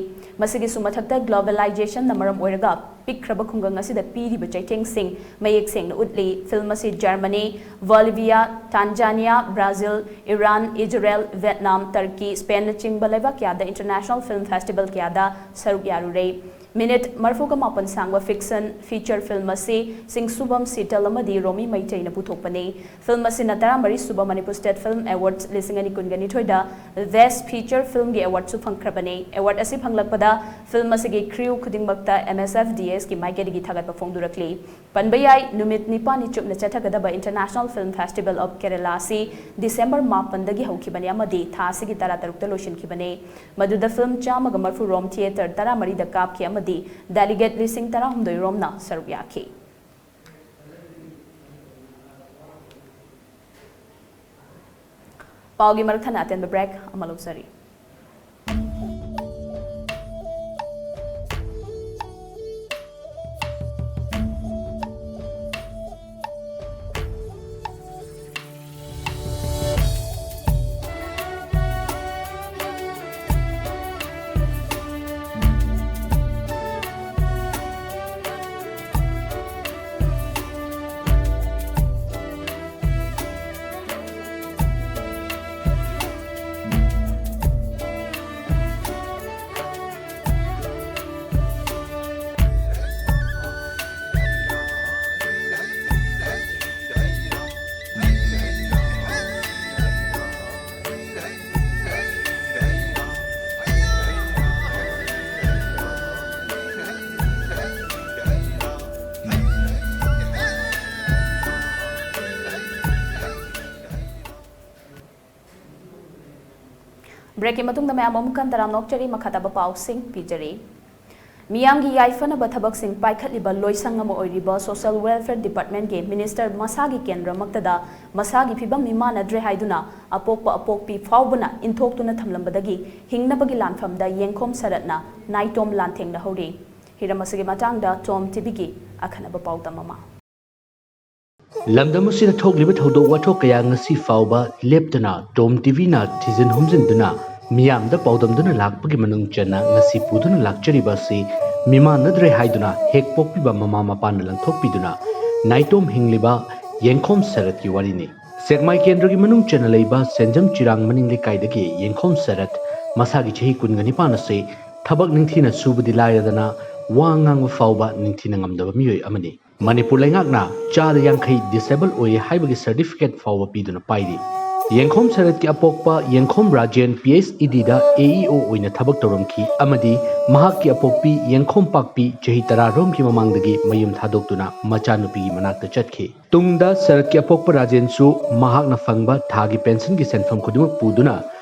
ꯃꯁꯤꯒꯤꯁꯨ ꯃꯊꯛꯇ globalizationꯅ ꯃꯔꯝ ꯑꯣꯏꯔꯒ ꯄꯤꯛꯈ꯭ꯔꯕ ꯈꯨꯡꯒꯪ ꯑꯁꯤꯗ ꯄꯤꯔꯤꯕ ꯆꯩꯊꯦꯡꯁꯤꯡ ꯃꯌꯦꯛ ꯁꯦꯡꯅ ꯎꯠꯂꯤ꯫ ꯐꯤꯜꯝ ꯑꯁꯤ Germany, Bolivia, Tanzania, Brazil, Iran, Israel, Vietnam, Turkey, ꯁ꯭ꯄꯦꯟꯅꯆꯤꯡꯕ ꯂꯩꯕꯥꯛ ꯀꯌꯥꯗ International Film Festival ꯀꯌꯥꯗ ꯁꯔꯨꯛ ꯌꯥꯔꯨꯔꯦ꯫ ꯃꯤꯅꯤꯠ ꯃꯔꯤꯐꯨꯒ ꯃꯥꯄꯟ ꯁꯥꯡꯕ fiction feature film ꯑꯁꯤ ꯁꯤꯡꯁꯨꯕꯝ ꯁꯤꯇꯜ ꯑꯃꯗꯤ ꯔꯣꯃꯤ ꯃꯩꯇꯩꯅ ꯄꯨꯊꯣꯛꯄꯅꯤ꯫ Film ꯑꯁꯤꯅ ꯇꯔꯥꯃꯔꯤ ꯁꯨꯕ Manipur State Film Awards ꯂꯤꯁꯤꯡ ꯑꯅꯤ ꯀꯨꯟꯒ ꯅꯤꯊꯣꯏꯗ Best Feature Filmꯒꯤ awardꯁꯨ ꯐꯪꯈ꯭ꯔꯕꯅꯤ꯫ Award ꯑꯁꯤ ꯐꯪꯂꯛꯄꯗ film ꯑꯁꯤꯒꯤ crew ꯈꯨꯗꯤꯡꯃꯛꯇ M S F D S ꯀꯤ ꯃꯥꯏꯀꯩꯗꯒꯤ ꯊꯥꯒꯠꯄ ꯐꯣꯡꯗꯣꯔꯛꯂꯤ꯫ ꯄꯟꯕ ꯌꯥꯏ, ꯅꯨꯃꯤꯠ ꯅꯤꯄꯥꯜꯅꯤ ꯆꯨꯞꯅ ꯆꯠꯊꯒꯗꯕ International Film Festival of Kerala ꯑꯁꯤ ꯗꯤꯁꯦꯝꯕꯔ ꯃꯥꯄꯟꯗꯒꯤ ꯍꯧꯈꯤꯕꯅꯤ ꯑꯃꯗꯤ ꯊꯥ ꯑꯁꯤꯒꯤ ꯇꯔꯥꯇꯔꯨꯛꯇ ꯂꯣꯏꯁꯤꯟꯈꯤꯕꯅꯤ꯫ ꯃꯗꯨꯗ film ꯆꯥꯝꯃꯒ ꯃꯔꯤꯐꯨ ꯔꯣꯝ ꯊꯤꯌꯦꯇꯔ ꯇꯔꯥꯃꯔꯤꯗ ꯀꯥꯞꯈꯤ ꯑꯃꯗꯤ delegate ꯂꯤꯁꯤꯡ ꯇꯔꯥꯍꯨꯝꯗꯣꯏ ꯔꯣꯝꯅ ꯁꯔꯨꯛ ꯌꯥꯈꯤ꯫ ꯄꯥꯎꯒꯤ ꯃꯔꯛꯊꯠꯅ ꯑꯇꯦꯟꯕ break ꯑꯃ ꯂꯧꯖꯔꯤ꯫ Breakꯀꯤ ꯃꯇꯨꯡꯗ ꯃꯌꯥꯝ ꯑꯃꯨꯛ ꯍꯟꯅ ꯇꯔꯥꯝꯅ ꯑꯣꯛꯆꯔꯤ꯫ ꯃꯈꯥ ꯇꯥꯕ ꯄꯥꯎꯁꯤꯡ ꯄꯤꯖꯔꯤ꯫ ꯃꯤꯌꯥꯝꯒꯤ ꯌꯥꯏꯐꯅꯕ ꯊꯕꯛꯁꯤꯡ ꯄꯥꯏꯈꯠꯂꯤꯕ ꯂꯣꯏꯁꯪ ꯑꯃ ꯑꯣꯏꯔꯤꯕ Social Welfare Departmentꯀꯤ minister ꯃꯁꯥꯒꯤ ꯀꯦꯟꯗ꯭ꯔꯃꯛꯇꯗ ꯃꯁꯥꯒꯤ ꯐꯤꯕꯝ ꯃꯤꯃꯥꯟꯅꯗ꯭ꯔꯦ ꯍꯥꯏꯗꯨꯅ ꯑꯄꯣꯛꯄ ꯑꯄꯣꯛꯄꯤ ꯐꯥꯎꯕꯅ ꯏꯟꯊꯣꯛꯇꯨꯅ ꯊꯝꯂꯝꯕꯗꯒꯤ ꯍꯤꯡꯅꯕꯒꯤ ꯂꯥꯟꯐꯝꯗ ꯌꯦꯡꯈꯣꯝ ꯁꯔꯠꯅ ꯅꯥꯏꯇꯣꯝ ꯂꯥꯟꯊꯦꯡꯅꯍꯧꯔꯤ꯫ ꯍꯤꯔꯝ ꯑꯁꯤꯒꯤ ꯃꯇꯥꯡꯗ Tom TVꯒꯤ ꯑꯈꯟꯅꯕ ꯄꯥꯎꯗꯝ ꯑꯃ꯫ ꯂꯝꯗꯝ ꯑꯁꯤꯗ ꯊꯣꯛꯂꯤꯕ ꯊꯧꯗꯣꯛ ꯋꯥꯊꯣꯛ ꯀꯌꯥ ꯉꯁꯤ ꯐꯥꯎꯕ ꯂꯦꯞꯇꯅ Tom TVꯅ ꯊꯤꯖꯤꯟ ꯍꯨꯝꯖꯤꯟꯗꯨꯅ ꯃꯤꯌꯥꯝꯗ ꯄꯥꯎꯗꯝꯗꯨꯅ ꯂꯥꯛꯄꯒꯤ ꯃꯅꯨꯡ ꯆꯟꯅ ꯉꯁꯤ ꯄꯨꯗꯨꯅ ꯂꯥꯛꯆꯔꯤꯕ ꯑꯁꯤ ꯃꯤꯃꯥꯟꯅꯗ꯭ꯔꯦ ꯍꯥꯏꯗꯨꯅ ꯍꯦꯛ ꯄꯣꯛꯄꯤꯕ ꯃꯃꯥ ꯃꯄꯥꯅ ꯂꯪꯊꯣꯛꯄꯤꯗꯨꯅ ꯅꯥꯏꯇꯣꯝ ꯍꯤꯡꯂꯤꯕ ꯌꯦꯡꯈꯣꯝ ꯁꯔꯠꯀꯤ ꯋꯥꯔꯤꯅꯤ꯫ ꯁꯦꯛꯃꯥꯏ ꯀꯦꯟꯗ꯭ꯔꯒꯤ ꯃꯅꯨꯡ ꯆꯟꯅ ꯂꯩꯕ ꯁꯦꯟꯖꯝ ꯆꯤꯔꯥꯡ ꯃꯅꯤꯡ ꯂꯩꯀꯥꯏꯗꯒꯤ ꯌꯦꯡꯈꯣꯝ ꯁꯔꯠ ꯃꯁꯥꯒꯤ ꯆꯍꯤ ꯀꯨꯟꯒ ꯅꯤꯄꯥꯟ ꯑꯁꯤ ꯊꯕꯛ ꯅꯤꯡꯊꯤꯅ ꯁꯨꯕꯗꯤ ꯂꯥꯏꯔꯗꯅ, ꯋꯥ ꯉꯥꯡꯕ ꯐꯥꯎꯕ ꯅꯤꯡꯊꯤꯅ ꯉꯝꯗꯕ ꯃꯤꯑꯣꯏ ꯑꯃꯅꯤ꯫ ꯃꯅꯤꯄꯨꯔ ꯂꯩꯉꯥꯛꯅ ꯆꯥꯗ ꯌꯥꯡꯈꯩ ꯗꯤꯁꯦꯕꯜ ꯑꯣꯏꯔꯦ ꯍꯥꯏꯕꯒꯤ ꯁꯔꯇꯤꯐꯤꯀꯦꯠ ꯐꯥꯎꯕ ꯄꯤꯗꯨꯅ ꯄꯥꯏꯔꯤ꯫ ꯌꯦꯡꯈꯣꯝ ꯁꯔꯠꯀꯤ ꯑꯄꯣꯛꯄ ꯌꯦꯡꯈꯣꯝ ꯔꯥꯖꯦꯟ ꯄꯤ ꯑꯩꯆ ꯏ ꯗꯤꯗ ꯑꯦ ꯏ ꯑꯣ ꯑꯣꯏꯅ ꯊꯕꯛ ꯇꯧꯔꯝꯈꯤ ꯑꯃꯗꯤ ꯃꯍꯥꯛꯀꯤ ꯑꯄꯣꯛꯄꯤ ꯌꯦꯡꯈꯣꯝ ꯄꯥꯛꯄꯤ ꯆꯍꯤ ꯇꯔꯥ ꯔꯣꯝꯒꯤ ꯃꯃꯥꯡꯗꯒꯤ ꯃꯌꯨꯝ ꯊꯥꯗꯣꯛꯇꯨꯅ ꯃꯆꯥꯅꯨꯄꯤꯒꯤ ꯃꯅꯥꯛꯇ ꯆꯠꯈꯤ꯫ ꯇꯨꯡꯗ ꯁꯔꯠꯀꯤ ꯑꯄꯣꯛꯄ ꯔꯥꯖꯦꯟꯁꯨ ꯃꯍꯥꯛꯅ ꯐꯪꯕ ꯊꯥꯒꯤ ꯄꯦꯟꯁꯟꯒꯤ ꯁꯦꯟꯐꯝ ꯈꯨꯗꯤꯡꯃꯛ ꯄꯨꯗꯨꯅ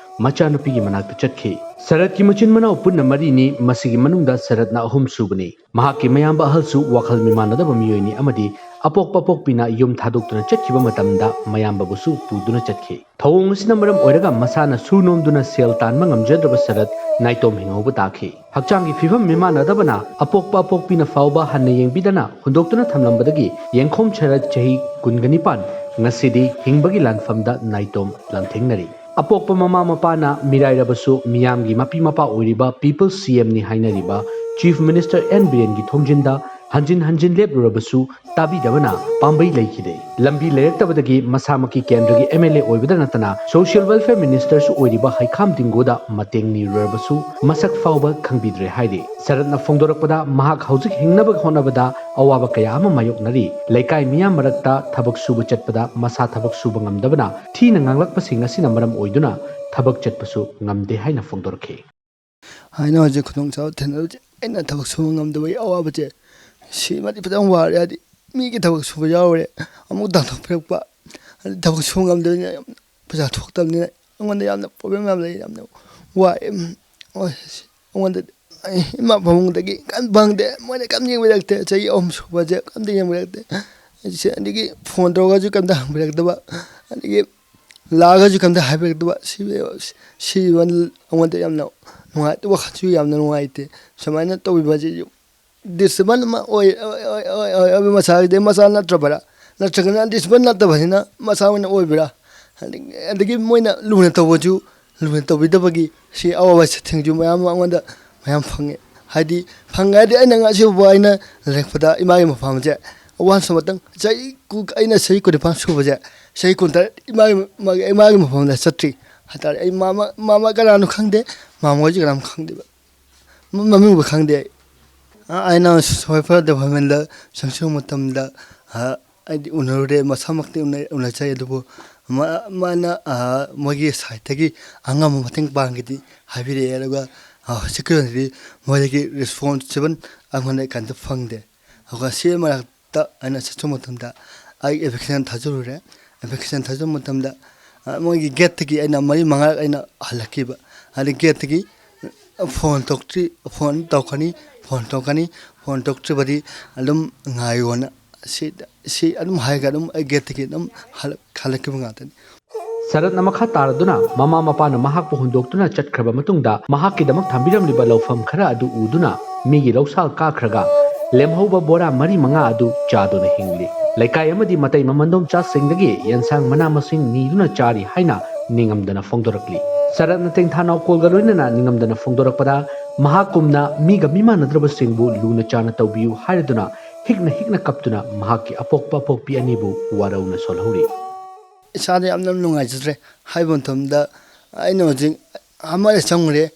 ꯃꯆꯥꯅꯨꯄꯤꯒꯤ ꯃꯅꯥꯛꯇ ꯆꯠꯈꯤ꯫ ꯁꯔꯠꯀꯤ ꯃꯆꯤꯟ ꯃꯅꯥꯎ ꯄꯨꯟꯅ ꯃꯔꯤꯅꯤ꯫ ꯃꯁꯤꯒꯤ ꯃꯅꯨꯡꯗ ꯁꯔꯠꯅ ꯑꯍꯨꯝ ꯁꯨꯕꯅꯤ꯫ ꯃꯍꯥꯛꯀꯤ ꯃꯌꯥꯝꯕ ꯑꯍꯜꯁꯨ ꯋꯥꯈꯜ ꯃꯤꯃꯥꯟꯅꯗꯕ ꯃꯤꯑꯣꯏꯅꯤ ꯑꯃꯗꯤ ꯑꯄꯣꯛꯄ ꯑꯄꯣꯛꯄꯤꯅ ꯌꯨꯝ ꯊꯥꯗꯣꯛꯇꯨꯅ ꯆꯠꯈꯤꯕ ꯃꯇꯝꯗ ꯃꯌꯥꯝꯕꯕꯨꯁꯨ ꯄꯨꯗꯨꯅ ꯆꯠꯈꯤ꯫ ꯊꯧꯑꯣꯡ ꯑꯁꯤꯅ ꯃꯔꯝ ꯑꯣꯏꯔꯒ ꯃꯁꯥꯅ ꯁꯨ ꯅꯣꯝꯗꯨꯅ ꯁꯦꯜ ꯇꯥꯟꯕ ꯉꯝꯖꯗ꯭ꯔꯕ ꯁꯔꯠ ꯅꯥꯏꯇꯣꯝ ꯍꯤꯡꯍꯧꯕ ꯇꯥꯈꯤ꯫ ꯍꯛꯆꯥꯡꯒꯤ ꯐꯤꯕꯝ ꯃꯤꯃꯥꯟꯅꯗꯕꯅ ꯑꯄꯣꯛꯄ ꯑꯄꯣꯛꯄꯤꯅ ꯐꯥꯎꯕ ꯍꯟꯅ ꯌꯦꯡꯕꯤꯗꯅ ꯍꯨꯟꯗꯣꯛꯇꯨꯅ ꯊꯝꯂꯝꯕꯗꯒꯤ ꯌꯦꯡꯈꯣꯝ ꯁꯔꯠ ꯆꯍꯤ ꯀꯨꯟꯒ ꯅꯤꯄꯥꯟ ꯉꯁꯤꯗꯤ ꯍꯤꯡꯕꯒꯤ ꯂꯥꯟꯐꯝꯗ ꯅꯥꯏꯇꯣꯝ ꯂꯥꯟꯊꯦꯡꯅꯔꯤ꯫ ꯑꯄꯣꯛꯄ ꯃꯃꯥ ꯃꯄꯥꯅ ꯃꯤꯔꯥꯏꯔꯕꯁꯨ ꯃꯤꯌꯥꯝꯒꯤ ꯃꯄꯤ ꯃꯄꯥ ꯑꯣꯏꯔꯤꯕ ꯄꯤꯄꯜꯁ ꯁꯤ ꯑꯦꯝꯅꯤ ꯍꯥꯏꯅꯔꯤꯕ ꯆꯤꯐ ꯃꯤꯅꯤꯁꯇꯔ ꯑꯦꯟ ꯕꯤꯔꯦꯟꯒꯤ ꯊꯣꯡꯖꯤꯟꯗ ꯍꯟꯖꯤꯟ ꯍꯟꯖꯤꯟ ꯂꯦꯞꯂꯨꯔꯕꯁꯨ ꯇꯥꯕꯤꯗꯕꯅ ꯄꯥꯝꯕꯩ ꯂꯩꯈꯤꯗꯦ꯫ ꯂꯝꯕꯤ ꯂꯩꯔꯛꯇꯕꯗꯒꯤ ꯃꯁꯥꯃꯛꯀꯤ ꯀꯦꯟꯗ꯭ꯔꯒꯤ ꯑꯦꯝ ꯑꯦꯜ ꯑꯦ ꯑꯣꯏꯕꯗ ꯅꯠꯇꯅ ꯁꯣꯁꯤꯌꯦꯜ ꯋꯦꯜꯐꯤꯌꯔ ꯃꯤꯅꯤꯁꯇꯔꯁꯨ ꯑꯣꯏꯔꯤꯕ ꯍꯩꯈꯥꯝ ꯇꯤꯡꯒꯣꯗ ꯃꯇꯦꯡ ꯅꯤꯔꯨꯔꯕꯁꯨ ꯃꯁꯛ ꯐꯥꯎꯕ ꯈꯪꯕꯤꯗ꯭ꯔꯦ ꯍꯥꯏꯔꯤ꯫ ꯁꯔꯠꯅ ꯐꯣꯡꯗꯣꯔꯛꯄꯗ ꯃꯍꯥꯛ ꯍꯧꯖꯤꯛ ꯍꯤꯡꯅꯕ ꯍꯣꯠꯅꯕꯗ ꯑꯋꯥꯕ ꯀꯌꯥ ꯑꯃ ꯃꯥꯌꯣꯛꯅꯔꯤ꯫ ꯂꯩꯀꯥꯏ ꯃꯤꯌꯥꯝ ꯃꯔꯛꯇ ꯊꯕꯛ ꯁꯨꯕ ꯆꯠꯄꯗ ꯃꯁꯥ ꯊꯕꯛ ꯁꯨꯕ ꯉꯝꯗꯕꯅ ꯊꯤꯅ ꯉꯥꯡꯂꯛꯄꯁꯤꯡ ꯑꯁꯤꯅ ꯃꯔꯝ ꯑꯣꯏꯗꯨꯅ ꯊꯕꯛ ꯆꯠꯄꯁꯨ ꯉꯝꯗꯦ ꯍꯥꯏꯅ ꯐꯣꯡꯗꯣꯔꯛꯈꯤ꯫ ꯍꯥꯏꯅ ꯍꯧꯖꯤꯛ ꯈꯨꯗꯣꯡꯆꯥꯕ ꯊꯦꯡꯅꯕꯁꯦ ꯑꯩꯅ ꯊꯕꯛ ꯁꯨꯕ ꯉꯝꯗꯕꯒꯤ ꯑꯋꯥꯕꯁꯦ ꯁꯤꯃꯗꯤ ꯐꯖꯅ ꯋꯥꯔꯦ꯫ ꯍꯥꯏꯗꯤ ꯃꯤꯒꯤ ꯊꯕꯛ ꯁꯨꯕ ꯌꯥꯎꯔꯦ, ꯑꯃꯨꯛ ꯇꯥꯟꯊꯣꯛꯄꯤꯔꯛꯄ, ꯍꯥꯏꯗꯤ ꯊꯕꯛ ꯁꯨꯕ ꯉꯝꯗꯕꯅꯤꯅ ꯌꯥꯝ ꯄꯩꯁꯥ ꯊꯣꯛꯇꯕꯅꯤꯅ ꯑꯩꯉꯣꯟꯗ ꯌꯥꯝꯅ ꯄ꯭ꯔꯣꯕ꯭ꯂꯦꯝ ꯌꯥꯝ ꯂꯩ, ꯌꯥꯝꯅ ꯋꯥꯏ꯫ ꯎꯝ, ꯍꯣꯏ, ꯑꯩꯉꯣꯟꯗꯗꯤ ꯑꯩ ꯏꯃꯥ ꯄꯥꯕꯨꯡꯗꯒꯤ ꯀꯔꯤꯝ ꯐꯪꯗꯦ, ꯃꯣꯏꯅ ꯀꯔꯤꯝ ꯌꯦꯡꯕꯤꯔꯛꯇꯦ꯫ ꯆꯍꯤ ꯑꯍꯨꯝ ꯁꯨꯕꯁꯦ ꯀꯔꯤꯝꯇ ꯌꯦꯡꯕꯤꯔꯛꯇꯦ꯫ ꯑꯩꯁꯦ ꯑꯗꯒꯤ ꯐꯣꯟ ꯇꯧꯔꯒꯁꯨ ꯀꯔꯤꯝꯇ ꯍꯪꯕꯤꯔꯛꯇꯕ, ꯑꯗꯒꯤ ꯂꯥꯛꯑꯒꯁꯨ ꯀꯔꯤꯝꯇ ꯍꯥꯏꯕꯤꯔꯛꯇꯕ꯫ ꯁꯤ, ꯁꯤ ꯑꯩꯉꯣꯟꯗ ꯌꯥꯝꯅ ꯅꯨꯡꯉꯥꯏꯇꯦ, ꯋꯥꯈꯜꯁꯨ ꯌꯥꯝꯅ ꯅꯨꯡꯉꯥꯏꯇꯦ꯫ ꯁꯨꯃꯥꯏꯅ ꯇꯧꯕꯤꯕꯁꯤꯁꯨ ꯗꯤꯁꯤꯄ꯭ꯂꯤꯟ ꯑꯃ ꯑꯣꯏ, ꯑꯣꯏ, ꯑꯣꯏ, ꯑꯣꯏ, ꯑꯣꯏꯕ ꯃꯁꯥꯒꯤꯗꯤ ꯃꯆꯥ ꯅꯠꯇ꯭ꯔꯕꯔꯥ? ꯅꯠꯇ꯭ꯔꯒꯅ ꯗꯤꯁꯤꯄ꯭ꯂꯤꯟ ꯅꯠꯇꯕꯁꯤꯅ ꯃꯆꯥ ꯑꯣꯏꯅ ꯑꯣꯏꯕ꯭ꯔꯥ? ꯑꯗꯒꯤ, ꯑꯗꯒꯤ ꯃꯣꯏꯅ ꯂꯨꯅ ꯇꯧꯕꯁꯨ ꯂꯨꯅ ꯇꯧꯕꯤꯗꯕꯒꯤ ꯁꯤ ꯑꯋꯥꯕ ꯁꯤꯊꯦꯡꯁꯨ ꯃꯌꯥꯝ ꯑꯃ ꯑꯩꯉꯣꯟꯗ ꯃꯌꯥꯝ ꯐꯪꯉꯤ꯫ ꯍꯥꯏꯗꯤ ꯐꯪꯉꯦ ꯍꯥꯏꯗꯤ ꯑꯩꯅ ꯉꯁꯤ ꯐꯥꯎꯕ ꯑꯩꯅ ꯂꯩꯔꯛꯄꯗ ꯏꯃꯥꯒꯤ ꯃꯐꯝꯁꯦ once ꯑꯃꯇꯪ ꯆꯍꯤ ꯀꯨ-, ꯑꯩꯅ ꯆꯍꯤ ꯀꯨꯟꯅꯤꯄꯥꯟ ꯁꯨꯕꯁꯦ ꯆꯍꯤ ꯀꯨꯟꯇꯔꯦꯠ ꯏꯃꯥꯒꯤ, ꯏꯃꯥꯒꯤ ꯃꯐꯝꯗ ꯆꯠꯇ꯭ꯔꯤ ꯍꯥꯏꯇꯥꯔꯦ꯫ ꯑꯩ ꯃꯥꯃ, ꯃꯥꯃ ꯀꯅꯥꯅꯣ ꯈꯪꯗꯦ, ꯃꯥꯃ ꯍꯣꯏꯁꯨ ꯀꯅꯥꯝ ꯈꯪꯗꯦꯕ꯫ ꯃꯃꯤꯡꯕꯨ ꯈꯪꯗꯦ ꯑꯩ꯫ ꯑꯩꯅ ꯁꯣꯏꯐꯔ ꯗꯦꯕꯃꯦꯟꯗ ꯆꯪꯁꯤꯟꯕ ꯃꯇꯝꯗ, ꯑ, ꯑꯩꯗꯤ ꯎꯅꯔꯨꯔꯦ, ꯃꯁꯥꯃꯛꯇꯤ ꯎꯅ-, ꯎꯅꯖꯩ, ꯑꯗꯨꯕꯨ ꯃꯥ-, ꯃꯥꯅ, ꯑ, ꯃꯣꯏꯒꯤ ꯁꯥꯏꯠꯇꯒꯤ ꯑꯉꯝꯕ ꯃꯇꯦꯡ ꯄꯥꯡꯒꯦꯗꯤ ꯍꯥꯏꯕꯤꯔꯛꯑꯦ, ꯑꯗꯨꯒ, ꯑ, ꯍꯧꯖꯤꯛꯀꯤ ꯑꯣꯏꯅꯗꯤ ꯃꯣꯏꯗꯒꯤ ꯔꯦꯁꯄꯣꯟꯁꯤꯕꯜ ꯑꯩꯉꯣꯟꯗ ꯀꯩꯝꯇ ꯐꯪꯗꯦ꯫ ꯑꯗꯨꯒ ꯁꯤ ꯃꯔꯛꯇ ꯑꯩꯅ ꯆꯠꯄ ꯃꯇꯝꯗ ꯑꯩ ꯑꯦꯄ꯭ꯂꯤꯀꯦꯁꯟ ꯊꯥꯖꯤꯜꯂꯨꯔꯦ꯫ ꯑꯦꯄ꯭ꯂꯤꯀꯦꯁꯟ ꯊꯥꯖꯤꯟꯕ ꯃꯇꯝꯗ, ꯑ, ꯃꯣꯏꯒꯤ ꯒꯦꯠꯇꯒꯤ ꯑꯩꯅ ꯃꯔꯤ ꯃꯉꯥꯔꯛ ꯑꯩꯅ ꯍꯜꯂꯛꯈꯤꯕ꯫ ꯍꯥꯏꯗꯤ ꯒꯦꯠꯇꯒꯤ ꯐꯣꯟ ꯇꯧꯔꯛꯇ꯭ꯔꯤ, ꯐꯣꯟ ꯇꯧꯔꯛꯀꯅꯤ, ꯐꯣꯟ ꯇꯧꯔꯛꯀꯅꯤ, ꯐꯣꯟ ꯇꯧꯔꯛꯇ꯭ꯔꯤꯕꯗꯤ ꯑꯗꯨꯝ ꯉꯥꯏꯌꯣꯅ ꯁꯤ, ꯁꯤ ꯑꯗꯨꯝ ꯍꯥꯏꯔꯒ ꯑꯗꯨꯝ ꯑꯩ ꯒꯦꯠꯇꯒꯤ ꯑꯗꯨꯝ ꯍꯜꯂꯛ-, ꯍꯜꯂꯛꯈꯤꯕ ꯉꯥꯛꯇꯅꯤ꯫ ꯁꯔꯠꯅ ꯃꯈꯥ ꯇꯥꯔꯗꯨꯅ ꯃꯃꯥ ꯃꯄꯥꯅ ꯃꯍꯥꯛꯄꯨ ꯍꯨꯟꯗꯣꯛꯇꯨꯅ ꯆꯠꯈ꯭ꯔꯕ ꯃꯇꯨꯡꯗ ꯃꯍꯥꯛꯀꯤꯗꯃꯛ ꯊꯝꯕꯤꯔꯝꯂꯤꯕ ꯂꯧꯐꯝ ꯈꯔ ꯑꯗꯨ ꯎꯗꯨꯅ ꯃꯤꯒꯤ ꯂꯧꯁꯥꯜ ꯀꯥꯈ꯭ꯔꯒ ꯂꯦꯝꯍꯧꯕ ꯕꯣꯔꯥ ꯃꯔꯤ ꯃꯉꯥ ꯑꯗꯨ ꯆꯥꯗꯨꯅ ꯍꯤꯡꯂꯤ꯫ ꯂꯩꯀꯥꯏ ꯑꯃꯗꯤ ꯃꯇꯩ ꯃꯃꯟꯗꯣꯝꯆꯥꯁꯤꯡꯗꯒꯤ ꯌꯦꯟꯁꯥꯡ ꯃꯅꯥ ꯃꯁꯤꯡ ꯅꯤꯗꯨꯅ ꯆꯥꯔꯤ ꯍꯥꯏꯅ ꯅꯤꯡꯉꯝꯗꯅ ꯐꯣꯡꯗꯣꯔꯛꯂꯤ꯫ ꯁꯔꯠꯅ ꯇꯦꯡꯊꯥ ꯅꯥꯎꯀꯣꯜꯒ ꯂꯣꯏꯅꯅ ꯅꯤꯡꯉꯝꯗꯅ ꯐꯣꯡꯗꯣꯔꯛꯄꯗ ꯃꯍꯥꯛꯀꯨꯝꯅ ꯃꯤꯒ ꯃꯤꯃꯥꯟꯅꯗ꯭ꯔꯕꯁꯤꯡꯕꯨ ꯂꯨꯅ ꯆꯥꯟꯅ ꯇꯧꯕꯤꯌꯨ ꯍꯥꯏꯔꯗꯨꯅ ꯍꯤꯛꯅ ꯍꯤꯛꯅ ꯀꯞꯇꯨꯅ ꯃꯍꯥꯛꯀꯤ ꯑꯄꯣꯛꯄ ꯑꯄꯣꯛꯄꯤ ꯑꯅꯤꯕꯨ ꯋꯥꯔꯧꯅ ꯁꯣꯜꯍꯧꯔꯤ꯫ ꯏꯁꯥꯗ ꯌꯥꯝꯅ ꯅꯨꯡꯉꯥꯏꯖꯗ꯭ꯔꯦ ꯍꯥꯏꯕ ꯃꯇꯝꯗ, ꯑꯩꯅ ꯍꯧꯖꯤꯛ ꯑꯃꯗ ꯆꯪꯉꯨꯔꯦ,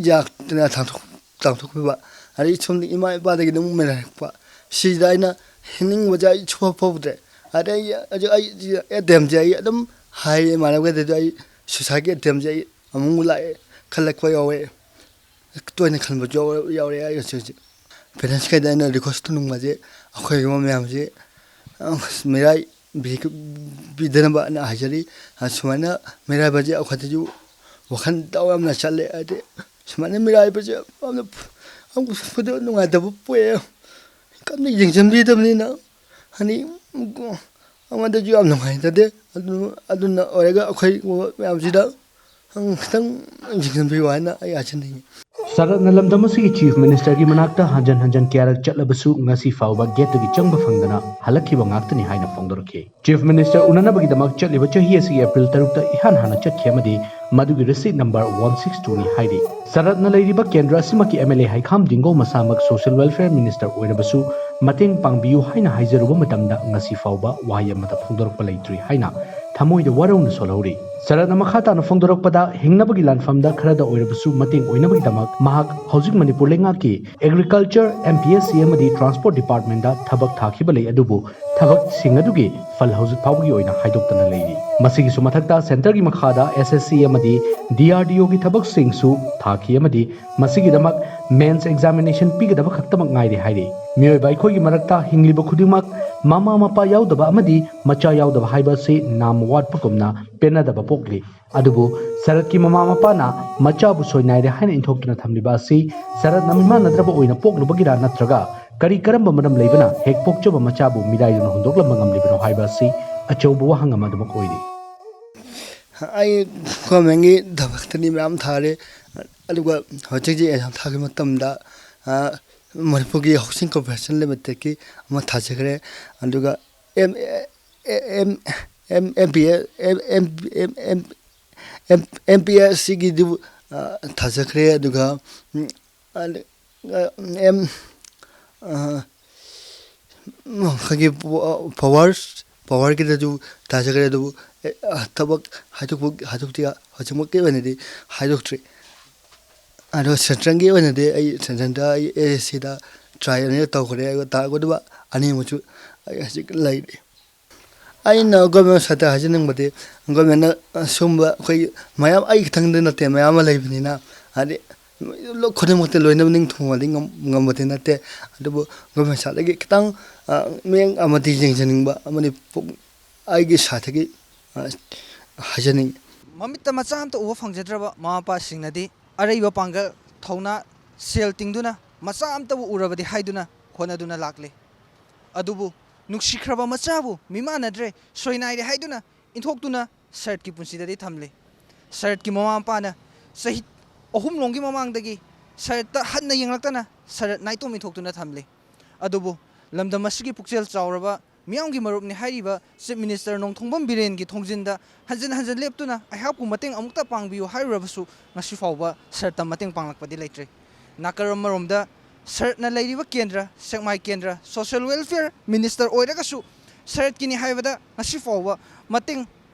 ꯌꯥꯛꯇꯅ ꯇꯥꯟꯊꯣꯛ-, ꯇꯥꯟꯊꯣꯛꯈꯤꯕ꯫ ꯑꯗꯩ ꯁꯣꯝꯗ ꯏꯃꯥ ꯏꯄꯥꯗꯒꯤ ꯑꯗꯨꯝ ꯃꯩꯔꯥꯏꯔꯛꯄ꯫ ꯁꯤꯗ ꯑꯩꯅ ꯍꯤꯡꯅꯤꯡꯕꯁꯦ ꯑꯩ ꯁꯨꯡꯐꯥꯎ ꯐꯥꯎꯗ꯭ꯔꯦ꯫ ꯑꯗꯩ ꯑꯩ, ꯑꯩ, ꯑꯩ ꯑꯦ ꯇꯤ ꯑꯦꯝꯁꯦ ꯑꯩ ꯑꯗꯨꯝ ꯍꯥꯏ, ꯏꯃꯥꯟꯅꯕꯈꯩꯗꯁꯨ ꯑꯩ ꯁꯨꯏꯁꯥꯏꯠꯀꯤ ꯑꯦ ꯇꯤ ꯑꯦꯝꯁꯦ ꯑꯩ ꯑꯃꯨꯛ ꯂꯥꯛꯑꯦ, ꯈꯜꯂꯛꯄ ꯌꯥꯎꯋꯦ꯫ ꯇꯣꯏꯅ ꯈꯟꯕꯁꯨ ꯌꯥꯎꯔ-, ꯌꯥꯎꯔꯦ ꯑꯩ ꯍꯧꯖꯤꯛ ꯍꯧꯖꯤꯛ꯫ ꯄꯦꯔꯦꯟꯁꯈꯩꯗ ꯑꯩꯅ ꯔꯤꯀ꯭ꯋꯦꯁ ꯇꯧꯅꯤꯡꯕꯁꯦ, ꯑꯩꯈꯣꯏꯒꯨꯝꯕ ꯃꯌꯥꯝꯁꯦ, ꯑ, ꯃꯤꯔꯥꯏ ꯄꯤ-, ꯄꯤꯗꯅꯕ ꯑꯩꯅ ꯍꯥꯏꯖꯔꯤ꯫ ꯑ, ꯁꯨꯃꯥꯏꯅ ꯃꯤꯔꯥꯏꯕꯁꯦ ꯑꯩꯈꯣꯏꯗꯁꯨ ꯋꯥꯈꯜ ꯗꯥꯎ ꯌꯥꯝꯅ ꯆꯠꯂꯦ꯫ ꯍꯥꯏꯗꯤ ꯁꯨꯃꯥꯏꯅ ꯃꯤꯔꯥꯏꯕꯁꯦ ꯌꯥꯝꯅ ꯐ-, ꯌꯥꯝ ꯐ-, ꯅꯨꯡꯉꯥꯏꯇꯕ ꯄꯣꯛꯑꯦ꯫ ꯀꯟꯅ ꯌꯦꯡꯁꯤꯟꯕꯤꯗꯕꯅꯤꯅ, ꯍꯥꯏꯗꯤ, ꯑꯩꯉꯣꯟꯗꯁꯨ ꯌꯥꯝ ꯅꯨꯡꯉꯥꯏꯖꯗꯦ꯫ ꯑꯗꯨ, ꯑꯗꯨꯅ ꯑꯣꯏꯔꯒ ꯑꯩꯈꯣꯏ ꯃꯌꯥꯝꯁꯤꯗ ꯈꯤꯇꯪ ꯌꯦꯡꯁꯤꯟꯕꯤꯌꯨ ꯍꯥꯏꯅ ꯑꯩ ꯍꯥꯏꯖꯅꯤꯡꯉꯤ꯫ ꯁꯔꯠꯅ ꯂꯝꯗꯝ ꯑꯁꯤꯒꯤ ꯆꯤꯐ ꯃꯤꯅꯤꯁꯇꯔꯒꯤ ꯃꯅꯥꯛꯇ ꯍꯟꯖꯟ ꯍꯟꯖꯟ ꯀꯌꯥꯔꯛ ꯆꯠꯂꯕꯁꯨ ꯉꯁꯤ ꯐꯥꯎꯕ ꯒꯦꯠꯇꯒꯤ ꯆꯪꯕ ꯐꯪꯗꯅ ꯍꯜꯂꯛꯈꯤꯕ ꯉꯥꯛꯇꯅꯤ ꯍꯥꯏꯅ ꯐꯣꯡꯗꯣꯔꯛꯈꯤ꯫ ꯆꯤꯐ ꯃꯤꯅꯤꯁꯇꯔ ꯎꯅꯅꯕꯒꯤꯗꯃꯛ ꯆꯠꯂꯤꯕ ꯆꯍꯤ ꯑꯁꯤꯒꯤ ꯑꯦꯄ꯭ꯔꯤꯜ ꯇꯔꯨꯛꯇ ꯏꯍꯥꯟ ꯍꯥꯟꯅ ꯆꯠꯈꯤ ꯑꯃꯗꯤ ꯃꯗꯨꯒꯤ ꯔꯤꯁꯤꯠ ꯅꯝꯕꯔ ꯋꯥꯟ ꯁꯤꯛꯁ ꯇꯨꯅꯤ ꯍꯥꯏꯔꯤ꯫ ꯁꯔꯠꯅ ꯂꯩꯔꯤꯕ ꯀꯦꯟꯗ꯭ꯔ ꯑꯁꯤꯃꯛꯀꯤ ꯑꯦꯝ ꯑꯦꯜ ꯑꯦ ꯍꯩꯈꯥꯝ ꯗꯤꯡꯒꯣ ꯃꯁꯥꯃꯛ ꯁꯣꯁꯤꯌꯦꯜ ꯋꯦꯜꯐꯤꯌꯔ ꯃꯤꯅꯤꯁꯇꯔ ꯑꯣꯏꯔꯕꯁꯨ ꯃꯇꯦꯡ ꯄꯥꯡꯕꯤꯌꯨ ꯍꯥꯏꯅ ꯍꯥꯏꯖꯔꯨꯕ ꯃꯇꯝꯗ ꯉꯁꯤ ꯐꯥꯎꯕ ꯋꯥꯍꯩ ꯑꯃꯠꯇ ꯐꯣꯡꯗꯣꯔꯛꯄ ꯂꯩꯇ꯭ꯔꯤ ꯍꯥꯏꯅ ꯊꯃꯣꯏꯗ ꯋꯥꯔꯧꯅ ꯁꯣꯜꯍꯧꯔꯤ꯫ ꯁꯔꯠꯅ ꯃꯈꯥ ꯇꯥꯅ ꯐꯣꯡꯗꯣꯔꯛꯄꯗ, ꯍꯤꯡꯅꯕꯒꯤ ꯂꯥꯟꯐꯝꯗ ꯈꯔꯗ ꯑꯣꯏꯔꯕꯁꯨ ꯃꯇꯦꯡ ꯑꯣꯏꯅꯕꯒꯤꯗꯃꯛ ꯃꯍꯥꯛ ꯍꯧꯖꯤꯛ ꯃꯅꯤꯄꯨꯔ ꯂꯩꯉꯥꯛꯀꯤ Agriculture, M P S C ꯑꯃꯗꯤ Transport Departmentꯇ ꯊꯕꯛ ꯊꯥꯈꯤꯕ ꯂꯩ, ꯑꯗꯨꯕꯨ ꯊꯕꯛꯁꯤꯡ ꯑꯗꯨꯒꯤ ꯐꯜ ꯍꯧꯖꯤꯛ ꯐꯥꯎꯕꯒꯤ ꯑꯣꯏꯅ ꯍꯥꯏꯗꯣꯛꯇꯅ ꯂꯩꯔꯤ꯫ ꯃꯁꯤꯒꯤꯁꯨ ꯃꯊꯛꯇ centreꯒꯤ ꯃꯈꯥꯗ S S C ꯑꯃꯗꯤ D R D Oꯒꯤ ꯊꯕꯛꯁꯤꯡꯁꯨ ꯊꯥꯈꯤ ꯑꯃꯗꯤ ꯃꯁꯤꯒꯤꯗꯃꯛ mains examination ꯄꯤꯒꯗꯕ ꯈꯛꯇꯃꯛ ꯉꯥꯏꯔꯦ ꯍꯥꯏꯔꯤ꯫ ꯃꯤꯑꯣꯏꯕ ꯑꯩꯈꯣꯏꯒꯤ ꯃꯔꯛꯇ ꯍꯤꯡꯂꯤꯕ ꯈꯨꯗꯤꯡꯃꯛ ꯃꯃꯥ ꯃꯄꯥ ꯌꯥꯎꯗꯕ ꯑꯃꯗꯤ ꯃꯆꯥ ꯌꯥꯎꯗꯕ ꯍꯥꯏꯕ ꯑꯁꯤ ꯅꯥꯝꯃ ꯋꯥꯠꯄꯒꯨꯝꯅ ꯄꯦꯟꯅꯗꯕ ꯄꯣꯛꯂꯤ꯫ ꯑꯗꯨꯕꯨ ꯁꯔꯠꯀꯤ ꯃꯃꯥ ꯃꯄꯥꯅ ꯃꯆꯥꯕꯨ ꯁꯣꯏꯅꯥꯏꯔꯦ ꯍꯥꯏꯅ ꯏꯟꯊꯣꯛꯇꯨꯅ ꯊꯝꯂꯤꯕ ꯑꯁꯤ ꯁꯔꯠꯅ ꯃꯤꯃꯥꯟꯅꯗ꯭ꯔꯕ ꯑꯣꯏꯅ ꯄꯣꯛꯂꯨꯕꯒꯤꯔꯥ ꯅꯠꯇ꯭ꯔꯒ ꯀꯔꯤ ꯀꯔꯝꯕ ꯃꯔꯝ ꯂꯩꯕꯅ ꯍꯦꯛ ꯄꯣꯛꯆꯕ ꯃꯆꯥꯕꯨ ꯃꯤꯔꯥꯏꯗꯨꯅ ꯍꯨꯟꯗꯣꯛꯂꯝꯕ ꯉꯝꯂꯤꯕꯅꯣ ꯍꯥꯏꯕ ꯑꯁꯤ ꯑꯆꯧꯕ ꯋꯥꯍꯪ ꯑꯃ ꯑꯗꯨꯃꯛ ꯑꯣꯏꯔꯤ꯫ ꯑꯩ governmentꯀꯤ ꯊꯕꯛꯇꯗꯤ ꯃꯌꯥꯝ ꯊꯥꯔꯦ, ꯑꯗꯨꯒ ꯍꯧꯖꯤꯛ ꯍꯧꯖꯤꯛ exam ꯊꯥꯈꯤꯕ ꯃꯇꯝꯗ, ꯑ, ꯃꯅꯤꯄꯨꯔꯒꯤ Housing Corporation Limitedꯀꯤ ꯑꯃ ꯊꯥꯖꯈ꯭ꯔꯦ, ꯑꯗꯨꯒ M, M, M, M P S, M, M, M, M, M, MPSCꯒꯤꯗꯨ, ꯑ, ꯊꯥꯖꯈ꯭ꯔꯦ, ꯑꯗꯨꯒ, ꯎꯝ, ꯑꯗ, ꯑ, M, ꯑ, ꯑꯩꯈꯣꯏꯒꯤ power, powerꯒꯤꯗꯁꯨ ꯊꯥꯖꯈ꯭ꯔꯦ, ꯑꯗꯨꯕꯨ, ꯑꯦ, ꯑ, ꯊꯕꯛ ꯍꯥꯏꯗꯣꯛꯄ, ꯍꯥꯏꯗꯣꯛꯇꯤ ꯍꯧꯖꯤꯛꯃꯛꯀꯤ ꯑꯣꯏꯅꯗꯤ ꯍꯥꯏꯗꯣꯛꯇ꯭ꯔꯤ꯫ ꯑꯗꯣ centreꯒꯤ ꯑꯣꯏꯅꯗꯤ ꯑꯩ centreꯗ ꯑꯩ S S Cꯗ try ꯑꯅꯤꯔꯛ ꯇꯧꯈ꯭ꯔꯦ, ꯑꯗꯨꯒ ꯇꯥꯒꯗꯕ ꯑꯅꯤꯃꯨꯛꯁꯨ ꯑꯩ ꯍꯧꯖꯤꯛ ꯂꯩꯔꯤ꯫ ꯑꯩꯅ government side ꯍꯥꯏꯖꯅꯤꯡꯕꯗꯤ, governmentꯅ ꯁꯨꯝꯕ ꯑꯩꯈꯣꯏ ꯃꯌꯥꯝ, ꯑꯩ ꯈꯤꯇꯪꯗꯤ ꯅꯠꯇꯦ, ꯃꯌꯥꯝ ꯑꯃ ꯂꯩꯕꯅꯤꯅ, ꯍꯥꯏꯗꯤ, ꯂꯣ-, ꯈꯨꯗꯤꯡꯃꯛꯇꯤ ꯂꯣꯏꯅꯃꯛ ꯅꯤꯡꯊꯨꯡꯕꯗꯤ ꯉꯝ-, ꯉꯝꯕꯗꯤ ꯅꯠꯇꯦ꯫ ꯑꯗꯨꯕꯨ government sideꯇꯒꯤ ꯈꯤꯇꯪ, ꯑ, ꯃꯤꯠꯌꯦꯡ ꯑꯃꯗꯤ ꯌꯦꯡꯖꯅꯤꯡꯕ ꯑꯃꯗꯤ ꯄꯨꯛ-, ꯑꯩꯒꯤ sideꯇꯒꯤ, ꯑ, ꯍꯥꯏꯖꯅꯤꯡꯉꯤ꯫ ꯃꯃꯤꯠꯇ ꯃꯆꯥ ꯑꯝꯇ ꯎꯕ ꯐꯪꯖꯗ꯭ꯔꯕ ꯃꯃꯥ ꯃꯄꯥꯁꯤꯡꯅꯗꯤ ꯑꯔꯩꯕ ꯄꯥꯡꯒꯜ, ꯊꯧꯅꯥ, ꯁꯦꯜ ꯇꯤꯡꯗꯨꯅ ꯃꯆꯥ ꯑꯝꯇꯕꯨ ꯎꯔꯕꯗꯤ ꯍꯥꯏꯗꯨꯅ ꯍꯣꯠꯅꯗꯨꯅ ꯂꯥꯛꯂꯤ꯫ ꯑꯗꯨꯕꯨ ꯅꯨꯡꯁꯤꯈ꯭ꯔꯕ ꯃꯆꯥꯕꯨ ꯃꯤꯃꯥꯟꯅꯗ꯭ꯔꯦ, ꯁꯣꯏꯅꯥꯏꯔꯦ ꯍꯥꯏꯗꯨꯅ ꯏꯟꯊꯣꯛꯇꯨꯅ ꯁꯔꯠꯀꯤ ꯄꯨꯟꯁꯤꯗꯗꯤ ꯊꯝꯂꯤ꯫ ꯁꯔꯠꯀꯤ ꯃꯃꯥ ꯃꯄꯥꯅ ꯆꯍꯤ ꯑꯍꯨꯝ ꯂꯣꯝꯒꯤ ꯃꯃꯥꯡꯗꯒꯤ ꯁꯔꯠꯇ ꯍꯟꯅ ꯌꯦꯡꯂꯛꯇꯅ ꯁꯔꯠ ꯅꯥꯏꯇꯣꯝ ꯏꯟꯊꯣꯛꯇꯨꯅ ꯊꯝꯂꯤ꯫ ꯑꯗꯨꯕꯨ ꯂꯝꯗꯝ ꯑꯁꯤꯒꯤ ꯄꯨꯛꯆꯦꯜ ꯆꯥꯎꯔꯕ ꯃꯤꯌꯥꯝꯒꯤ ꯃꯔꯨꯞꯅꯤ ꯍꯥꯏꯔꯤꯕ Chief Minister ꯅꯣꯡꯊꯣꯝꯕꯝ ꯕꯤꯔꯦꯟꯒꯤ ꯊꯣꯡꯖꯤꯟꯗ ꯍꯟꯖꯤꯟ ꯍꯟꯖꯤꯟ ꯂꯦꯞꯇꯨꯅ ꯑꯩꯍꯥꯛꯄꯨ ꯃꯇꯦꯡ ꯑꯃꯨꯛꯇ ꯄꯥꯡꯕꯤꯌꯨ ꯍꯥꯏꯔꯨꯔꯕꯁꯨ ꯉꯁꯤ ꯐꯥꯎꯕ ꯁꯔꯠꯇ ꯃꯇꯦꯡ ꯄꯥꯡꯂꯛꯄꯗꯤ ꯂꯩꯇ꯭ꯔꯤ꯫ ꯅꯥꯀꯜ ꯑꯃꯔꯣꯝꯗ ꯁꯔꯠꯅ ꯂꯩꯔꯤꯕ ꯀꯦꯟꯗ꯭ꯔ, ꯁꯦꯛꯃꯥꯏ ꯀꯦꯟꯗ꯭ꯔ, Social Welfare Minister ꯑꯣꯏꯔꯒꯁꯨ ꯁꯔꯠꯀꯤꯅꯤ ꯍꯥꯏꯕꯗ ꯉꯁꯤ ꯐꯥꯎꯕ ꯃꯇꯦꯡ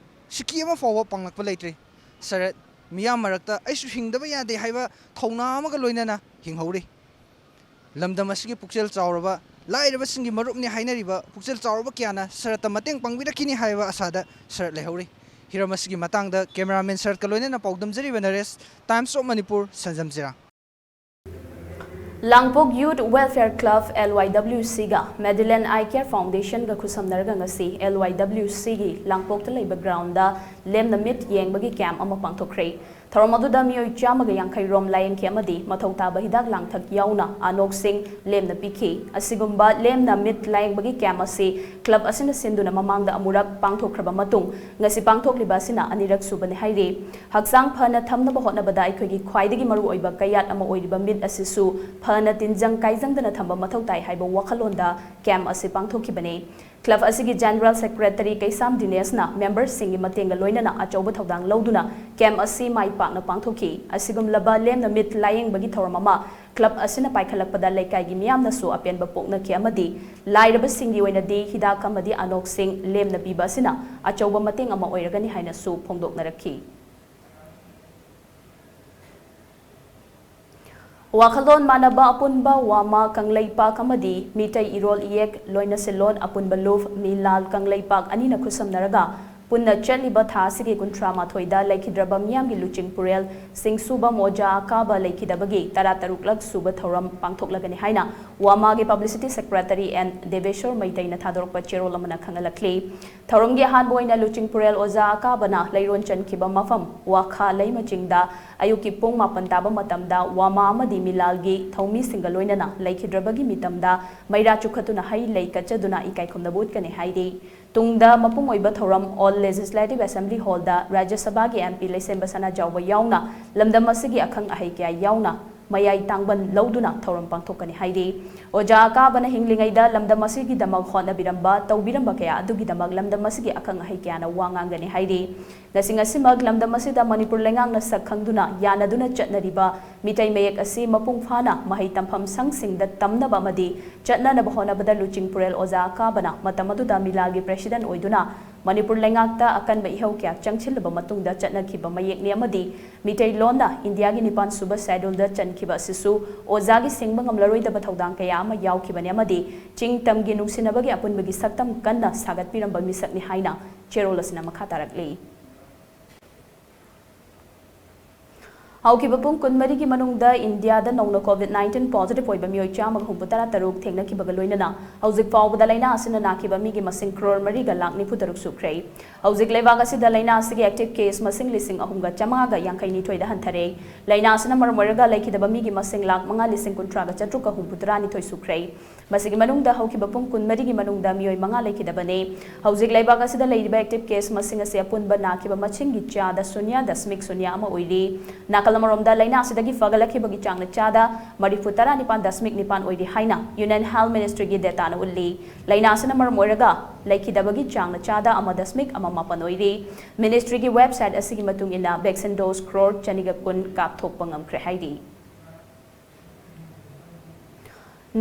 ꯁꯤꯀꯤ ꯑꯃ ꯐꯥꯎꯕ ꯄꯪꯂꯛꯄ ꯂꯩꯇ꯭ꯔꯤ꯫ ꯁꯔꯠ ꯃꯤꯌꯥꯝ ꯃꯔꯛꯇ ꯑꯩꯁꯨ ꯍꯤꯡꯗꯕ ꯌꯥꯗꯦ ꯍꯥꯏꯕ ꯊꯧꯅꯥ ꯑꯃꯒ ꯂꯣꯏꯅꯅ ꯍꯤꯡꯍꯧꯔꯤ꯫ ꯂꯝꯗꯝ ꯑꯁꯤꯒꯤ ꯄꯨꯛꯆꯦꯜ ꯆꯥꯎꯔꯕ, ꯂꯥꯏꯔꯕꯁꯤꯡꯒꯤ ꯃꯔꯨꯞꯅꯤ ꯍꯥꯏꯅꯔꯤꯕ ꯄꯨꯛꯆꯦꯜ ꯆꯥꯎꯔꯕ ꯀꯌꯥꯅ ꯁꯔꯠꯇ ꯃꯇꯦꯡ ꯄꯥꯡꯕꯤꯔꯛꯈꯤꯅꯤ ꯍꯥꯏꯕ ꯑꯁꯥꯗ ꯁꯔꯠ ꯂꯩꯍꯧꯔꯤ꯫ ꯍꯤꯔꯝ ꯑꯁꯤꯒꯤ ꯃꯇꯥꯡꯗ cameraman ꯁꯔꯠꯀ ꯂꯣꯏꯅꯅ ꯄꯥꯎꯗꯝꯖꯔꯤꯕ ꯅꯔꯦꯁ, Times of Manipur, ꯁꯟꯖꯝ ꯖꯤꯔꯥ꯫ ꯂꯥꯡꯄꯣꯛ Youth Welfare Club, L Y W C ꯒ Madeline Eye Care Foundation ꯒ ꯈꯨꯠꯁꯝꯅꯔꯒ ꯉꯁꯤ L Y W C ꯒꯤ ꯂꯥꯡꯄꯣꯛꯇ ꯂꯩꯕ ground ꯗ ꯂꯦꯝꯅ ꯃꯤꯠ ꯌꯦꯡꯕꯒꯤ camp ꯑꯃ ꯄꯥꯡꯊꯣꯛꯈ꯭ꯔꯦ꯫ ꯊꯧꯔꯝ ꯑꯗꯨꯗ ꯃꯤꯑꯣꯏ ꯆꯥꯝꯃꯒ ꯌꯥꯡꯈꯩ ꯔꯣꯝ ꯂꯥꯌꯦꯡꯈꯤ ꯑꯃꯗꯤ ꯃꯊꯧ ꯇꯥꯕ ꯍꯤꯗꯥꯛ ꯂꯥꯡꯊꯛ ꯌꯥꯎꯅ ꯑꯅꯣꯛꯁꯤꯡ ꯂꯦꯝꯅ ꯄꯤꯈꯤ꯫ ꯑꯁꯤꯒꯨꯝꯕ ꯂꯦꯝꯅ ꯃꯤꯠ ꯂꯥꯌꯦꯡꯕꯒꯤ camp ꯑꯁꯤ club ꯑꯁꯤꯅ ꯁꯤꯟꯗꯨꯅ ꯃꯃꯥꯡꯗ ꯑꯃꯨꯔꯛ ꯄꯥꯡꯊꯣꯛꯈ꯭ꯔꯕ ꯃꯇꯨꯡ, ꯉꯁꯤ ꯄꯥꯡꯊꯣꯛꯂꯤꯕ ꯑꯁꯤꯅ ꯑꯅꯤꯔꯛ ꯁꯨꯕꯅꯤ ꯍꯥꯏꯔꯤ꯫ ꯍꯛꯆꯥꯡ ꯐꯅ ꯊꯝꯅꯕ ꯍꯣꯠꯅꯕꯗ ꯑꯩꯈꯣꯏꯒꯤ ꯈ꯭ꯋꯥꯏꯗꯒꯤ ꯃꯔꯨꯑꯣꯏꯕ ꯀꯌꯥꯠ ꯑꯃ ꯑꯣꯏꯔꯤꯕ ꯃꯤꯠ ꯑꯁꯤꯁꯨ ꯐꯅ ꯇꯤꯟꯖꯪ ꯀꯥꯏꯖꯪꯗꯅ ꯊꯝꯕ ꯃꯊꯧ ꯇꯥꯏ ꯍꯥꯏꯕ ꯋꯥꯈꯜꯂꯣꯟꯗ camp ꯑꯁꯤ ꯄꯥꯡꯊꯣꯛꯈꯤꯕꯅꯤ꯫ Club ꯑꯁꯤꯒꯤ General Secretary ꯀꯩꯁꯥꯝ ꯗꯤꯅꯦꯁꯅ memberꯁꯤꯡꯒꯤ ꯃꯇꯦꯡꯒ ꯂꯣꯏꯅꯅ ꯑꯆꯧꯕ ꯊꯧꯗꯥꯡ ꯂꯧꯗꯨꯅ camp ꯑꯁꯤ ꯃꯥꯏ ꯄꯥꯛꯅ ꯄꯥꯡꯊꯣꯛꯈꯤ꯫ ꯑꯁꯤꯒꯨꯝꯂꯕ ꯂꯦꯝꯅ ꯃꯤꯠ ꯂꯥꯌꯦꯡꯕꯒꯤ ꯊꯧꯔꯝ ꯑꯃ club ꯑꯁꯤꯅ ꯄꯥꯏꯈꯠꯂꯛꯄꯗ ꯂꯩꯀꯥꯏꯒꯤ ꯃꯤꯌꯥꯝꯅꯁꯨ ꯑꯄꯦꯟꯕ ꯄꯣꯛꯅꯈꯤ ꯑꯃꯗꯤ ꯂꯥꯏꯔꯕꯁꯤꯡꯒꯤ ꯑꯣꯏꯅꯗꯤ ꯍꯤꯗꯥꯛ ꯑꯃꯗꯤ ꯑꯅꯣꯛꯁꯤꯡ ꯂꯦꯝꯅ ꯄꯤꯕ ꯑꯁꯤꯅ ꯑꯆꯧꯕ ꯃꯇꯦꯡ ꯑꯃ ꯑꯣꯏꯔꯒꯅꯤ ꯍꯥꯏꯅꯁꯨ ꯐꯣꯡꯗꯣꯛꯅꯔꯛꯈꯤ꯫ ꯋꯥꯈꯜꯂꯣꯟ ꯃꯥꯟꯅꯕ ꯑꯄꯨꯟꯕ ꯋꯥꯃꯥ ꯀꯪꯂꯩꯄꯥꯛ ꯑꯃꯗꯤ ꯃꯤꯇꯩ ꯏꯔꯣꯜ ꯏꯌꯦꯛ ꯂꯣꯏꯅꯁꯤꯜꯂꯣꯟ ꯑꯄꯨꯟꯕ ꯂꯨꯞ ꯃꯤꯂꯥꯜ ꯀꯪꯂꯩꯄꯥꯛ ꯑꯅꯤꯅ ꯈꯨꯠꯁꯝꯅꯔꯒ ꯄꯨꯟꯅ ꯆꯠꯂꯤꯕ ꯊꯥ ꯑꯁꯤꯒꯤ ꯀꯨꯟꯊ꯭ꯔꯥ ꯃꯥꯊꯣꯏꯗ ꯂꯩꯈꯤꯗ꯭ꯔꯕ ꯃꯤꯌꯥꯝꯒꯤ ꯂꯨꯆꯤꯡ ꯄꯨꯔꯦꯜ ꯁꯤꯡꯁꯨꯕꯝ ꯑꯣꯖꯥ ꯑꯀꯥꯕ ꯂꯩꯈꯤꯗꯕꯒꯤ ꯇꯔꯥ ꯇꯔꯨꯛꯂꯛ ꯁꯨꯕ ꯊꯧꯔꯝ ꯄꯥꯡꯊꯣꯛꯂꯒꯅꯤ ꯍꯥꯏꯅ ꯋꯥꯃꯥꯒꯤ Publicity Secretary N ꯗꯦꯕꯦꯁꯣꯔ ꯃꯩꯇꯩꯅ ꯊꯥꯗꯣꯔꯛꯄ ꯆꯦꯔꯣꯜ ꯑꯃꯅ ꯈꯪꯍꯜꯂꯛꯂꯤ꯫ ꯊꯧꯔꯝꯒꯤ ꯑꯍꯥꯟꯕ ꯑꯣꯏꯅ ꯂꯨꯆꯤꯡ ꯄꯨꯔꯦꯜ ꯑꯣꯖꯥ ꯑꯀꯥꯕꯅ ꯂꯩꯔꯣꯟ ꯆꯟꯈꯤꯕ ꯃꯐꯝ ꯋꯥꯈꯥ ꯂꯩꯃ ꯆꯤꯡꯗ ꯑꯌꯨꯛꯀꯤ ꯄꯨꯡ ꯃꯥꯄꯟ ꯇꯥꯕ ꯃꯇꯝꯗ ꯋꯥꯃꯥ ꯑꯃꯗꯤ ꯃꯤꯂꯥꯜꯒꯤ ꯊꯧꯃꯤꯁꯤꯡꯒ ꯂꯣꯏꯅꯅ ꯂꯩꯈꯤꯗ꯭ꯔꯕꯒꯤ ꯃꯤꯇꯝꯗ ꯃꯩꯔꯥ ꯆꯨꯈꯠꯇꯨꯅ ꯍꯩ ꯂꯩ ꯀꯠꯆꯗꯨꯅ ꯏꯀꯥꯏ ꯈꯨꯝꯅꯕ ꯎꯠꯀꯅꯤ ꯍꯥꯏꯔꯤ꯫ ꯇꯨꯡꯗ ꯃꯄꯨꯡ ꯑꯣꯏꯕ ꯊꯧꯔꯝ All Legislative Assembly Hall ꯗ ꯔꯥꯖ꯭ꯌ ꯁꯚꯥꯒꯤ M P ꯂꯩꯁꯦꯝꯕ ꯁꯅꯥꯖꯥꯎꯕ ꯌꯥꯎꯅ ꯂꯝꯗꯝ ꯑꯁꯤꯒꯤ ꯑꯈꯪ ꯑꯍꯩ ꯀꯌꯥ ꯌꯥꯎꯅ ꯃꯌꯥꯏ ꯇꯥꯡꯕꯟ ꯂꯧꯗꯨꯅ ꯊꯧꯔꯝ ꯄꯥꯡꯊꯣꯛꯀꯅꯤ ꯍꯥꯏꯔꯤ꯫ ꯑꯣꯖꯥ ꯑꯀꯥꯕꯅ ꯍꯤꯡꯂꯤꯉꯩꯗ ꯂꯝꯗꯝ ꯑꯁꯤꯒꯤꯗꯃꯛ ꯍꯣꯠꯅꯕꯤꯔꯝꯕ, ꯇꯧꯕꯤꯔꯝꯕ ꯀꯌꯥ ꯑꯗꯨꯒꯤꯗꯃꯛ ꯂꯝꯗꯝ ꯑꯁꯤꯒꯤ ꯑꯈꯪ ꯑꯍꯩ ꯀꯌꯥꯅ ꯋꯥ ꯉꯥꯡꯒꯅꯤ ꯍꯥꯏꯔꯤ꯫ ꯉꯁꯤ ꯉꯁꯤꯃꯛ ꯂꯝꯗꯝ ꯑꯁꯤꯗ ꯃꯅꯤꯄꯨꯔ ꯂꯩꯉꯥꯛꯅ ꯁꯛ ꯈꯪꯗꯨꯅ ꯌꯥꯅꯗꯨꯅ ꯆꯠꯅꯔꯤꯕ ꯃꯤꯇꯩ ꯃꯌꯦꯛ ꯑꯁꯤ ꯃꯄꯨꯡ ꯐꯥꯅ ꯃꯍꯩ ꯇꯝꯐꯝ ꯁꯪꯁꯤꯡꯗ ꯇꯝꯅꯕ ꯑꯃꯗꯤ ꯆꯠꯅꯅꯕ ꯍꯣꯠꯅꯕꯗ ꯂꯨꯆꯤꯡ ꯄꯨꯔꯦꯜ ꯑꯣꯖꯥ ꯑꯀꯥꯕꯅ ꯃꯇꯝ ꯑꯗꯨꯗ ꯃꯤꯂꯥꯜꯒꯤ president ꯑꯣꯏꯗꯨꯅ ꯃꯅꯤꯄꯨꯔ ꯂꯩꯉꯥꯛꯇ ꯑꯀꯟꯕ ꯏꯍꯧ ꯀꯌꯥ ꯆꯪꯁꯤꯜꯂꯕ ꯃꯇꯨꯡꯗ ꯆꯠꯅꯈꯤꯕ ꯃꯌꯦꯛꯅꯤ ꯑꯃꯗꯤ ꯃꯤꯇꯩꯂꯣꯟꯅ ꯏꯟꯗꯤꯌꯥꯒꯤ ꯅꯤꯄꯥꯟ ꯁꯨꯕ ꯁꯦꯗ꯭ꯌꯨꯜꯗ ꯆꯟꯈꯤꯕ ꯑꯁꯤꯁꯨ ꯑꯣꯖꯥꯒꯤ ꯁꯤꯡꯕ ꯉꯝꯂꯔꯣꯏꯗꯕ ꯊꯧꯗꯥꯡ ꯀꯌꯥ ꯑꯃ ꯌꯥꯎꯈꯤꯕꯅꯤ ꯑꯃꯗꯤ ꯆꯤꯡ ꯇꯝꯒꯤ ꯅꯨꯡꯁꯤꯅꯕꯒꯤ ꯑꯄꯨꯟꯕꯒꯤ ꯁꯛꯇꯝ ꯀꯟꯅ ꯁꯥꯒꯠꯄꯤꯔꯝꯕ ꯃꯤꯁꯛꯅꯤ ꯍꯥꯏꯅ ꯆꯦꯔꯣꯜ ꯑꯁꯤꯅ ꯃꯈꯥ ꯇꯥꯔꯛꯂꯤ꯫ ꯍꯧꯈꯤꯕ ꯄꯨꯡ ꯀꯨꯟꯃꯔꯤꯒꯤ ꯃꯅꯨꯡꯗ ꯏꯟꯗꯤꯌꯥꯗ ꯅꯧꯅ COVID nineteen positive ꯑꯣꯏꯕ ꯃꯤꯑꯣꯏ ꯆꯥꯝꯃꯒ ꯍꯨꯝꯐꯨꯇꯔꯥ ꯇꯔꯨꯛ ꯊꯦꯡꯅꯈꯤꯕꯒ ꯂꯣꯏꯅꯅ ꯍꯧꯖꯤꯛ ꯐꯥꯎꯕꯗ ꯂꯥꯏꯅꯥ ꯑꯁꯤꯅ ꯅꯥꯈꯤꯕ ꯃꯤꯒꯤ ꯃꯁꯤꯡ ꯀ꯭ꯔꯣꯔ ꯃꯔꯤꯒ ꯂꯥꯈ ꯅꯤꯐꯨ ꯇꯔꯨꯛ ꯁꯨꯈ꯭ꯔꯦ꯫ ꯍꯧꯖꯤꯛ ꯂꯩꯕꯥꯛ ꯑꯁꯤꯗ ꯂꯥꯏꯅꯥ ꯑꯁꯤꯒꯤ active case ꯃꯁꯤꯡ ꯂꯤꯁꯤꯡ ꯑꯍꯨꯝꯒ ꯆꯥꯝꯃꯉꯥꯒ ꯌꯥꯡꯈꯩ ꯅꯤꯊꯣꯏꯗ ꯍꯟꯊꯔꯦ꯫ ꯂꯥꯏꯅꯥ ꯑꯁꯤꯅ ꯃꯔꯝ ꯑꯣꯏꯔꯒ ꯂꯩꯈꯤꯗꯕ ꯃꯤꯒꯤ ꯃꯁꯤꯡ ꯂꯥꯈ ꯃꯉꯥ ꯂꯤꯁꯤꯡ ꯀꯨꯟꯊ꯭ꯔꯥꯒ ꯆꯥꯇ꯭ꯔꯨꯛꯀ ꯍꯨꯝꯐꯨꯇꯔꯥ ꯅꯤꯊꯣꯏ ꯁꯨꯈ꯭ꯔꯦ꯫ ꯃꯁꯤꯒꯤ ꯃꯅꯨꯡꯗ ꯍꯧꯈꯤꯕ ꯄꯨꯡ ꯀꯨꯟꯃꯔꯤꯒꯤ ꯃꯅꯨꯡꯗ ꯃꯤꯑꯣꯏ ꯃꯉꯥ ꯂꯩꯈꯤꯗꯕꯅꯤ꯫ ꯍꯧꯖꯤꯛ ꯂꯩꯕꯥꯛ ꯑꯁꯤꯗ ꯂꯩꯔꯤꯕ active case ꯃꯁꯤꯡ ꯑꯁꯤ ꯑꯄꯨꯟꯕ ꯅꯥꯈꯤꯕ ꯃꯁꯤꯡꯒꯤ ꯆꯥꯗ ꯁꯨꯟꯌ ꯗꯁꯃꯤꯛ ꯁꯨꯟꯌ ꯑꯃ ꯑꯣꯏꯔꯤ꯫ ꯅꯥꯀꯜ ꯑꯃꯔꯣꯝꯗ ꯂꯥꯏꯅꯥ ꯑꯁꯤꯗꯒꯤ ꯐꯒꯠꯂꯛꯈꯤꯕꯒꯤ ꯆꯥꯡꯅ ꯆꯥꯗ ꯃꯔꯤꯐꯨ ꯇꯔꯥ ꯅꯤꯄꯥꯟ ꯗꯁꯃꯤꯛ ꯅꯤꯄꯥꯟ ꯑꯣꯏꯔꯤ ꯍꯥꯏꯅ Union Health Ministryꯒꯤ dataꯅ ꯎꯠꯂꯤ꯫ ꯂꯥꯏꯅꯥ ꯑꯁꯤꯅ ꯃꯔꯝ ꯑꯣꯏꯔꯒ ꯂꯩꯈꯤꯗꯕꯒꯤ ꯆꯥꯡꯅ ꯆꯥꯗ ꯑꯃ ꯗꯁꯃꯤꯛ ꯑꯃ ꯃꯥꯄꯟ ꯑꯣꯏꯔꯤ꯫ Ministryꯒꯤ website ꯑꯁꯤꯒꯤ ꯃꯇꯨꯡ ꯏꯟꯅ vaccine dose ꯀ꯭ꯔꯣꯔ ꯆꯅꯤꯒ ꯀꯨꯟ ꯀꯥꯞꯊꯣꯛꯄ ꯉꯝꯈ꯭ꯔꯦ ꯍꯥꯏꯔꯤ꯫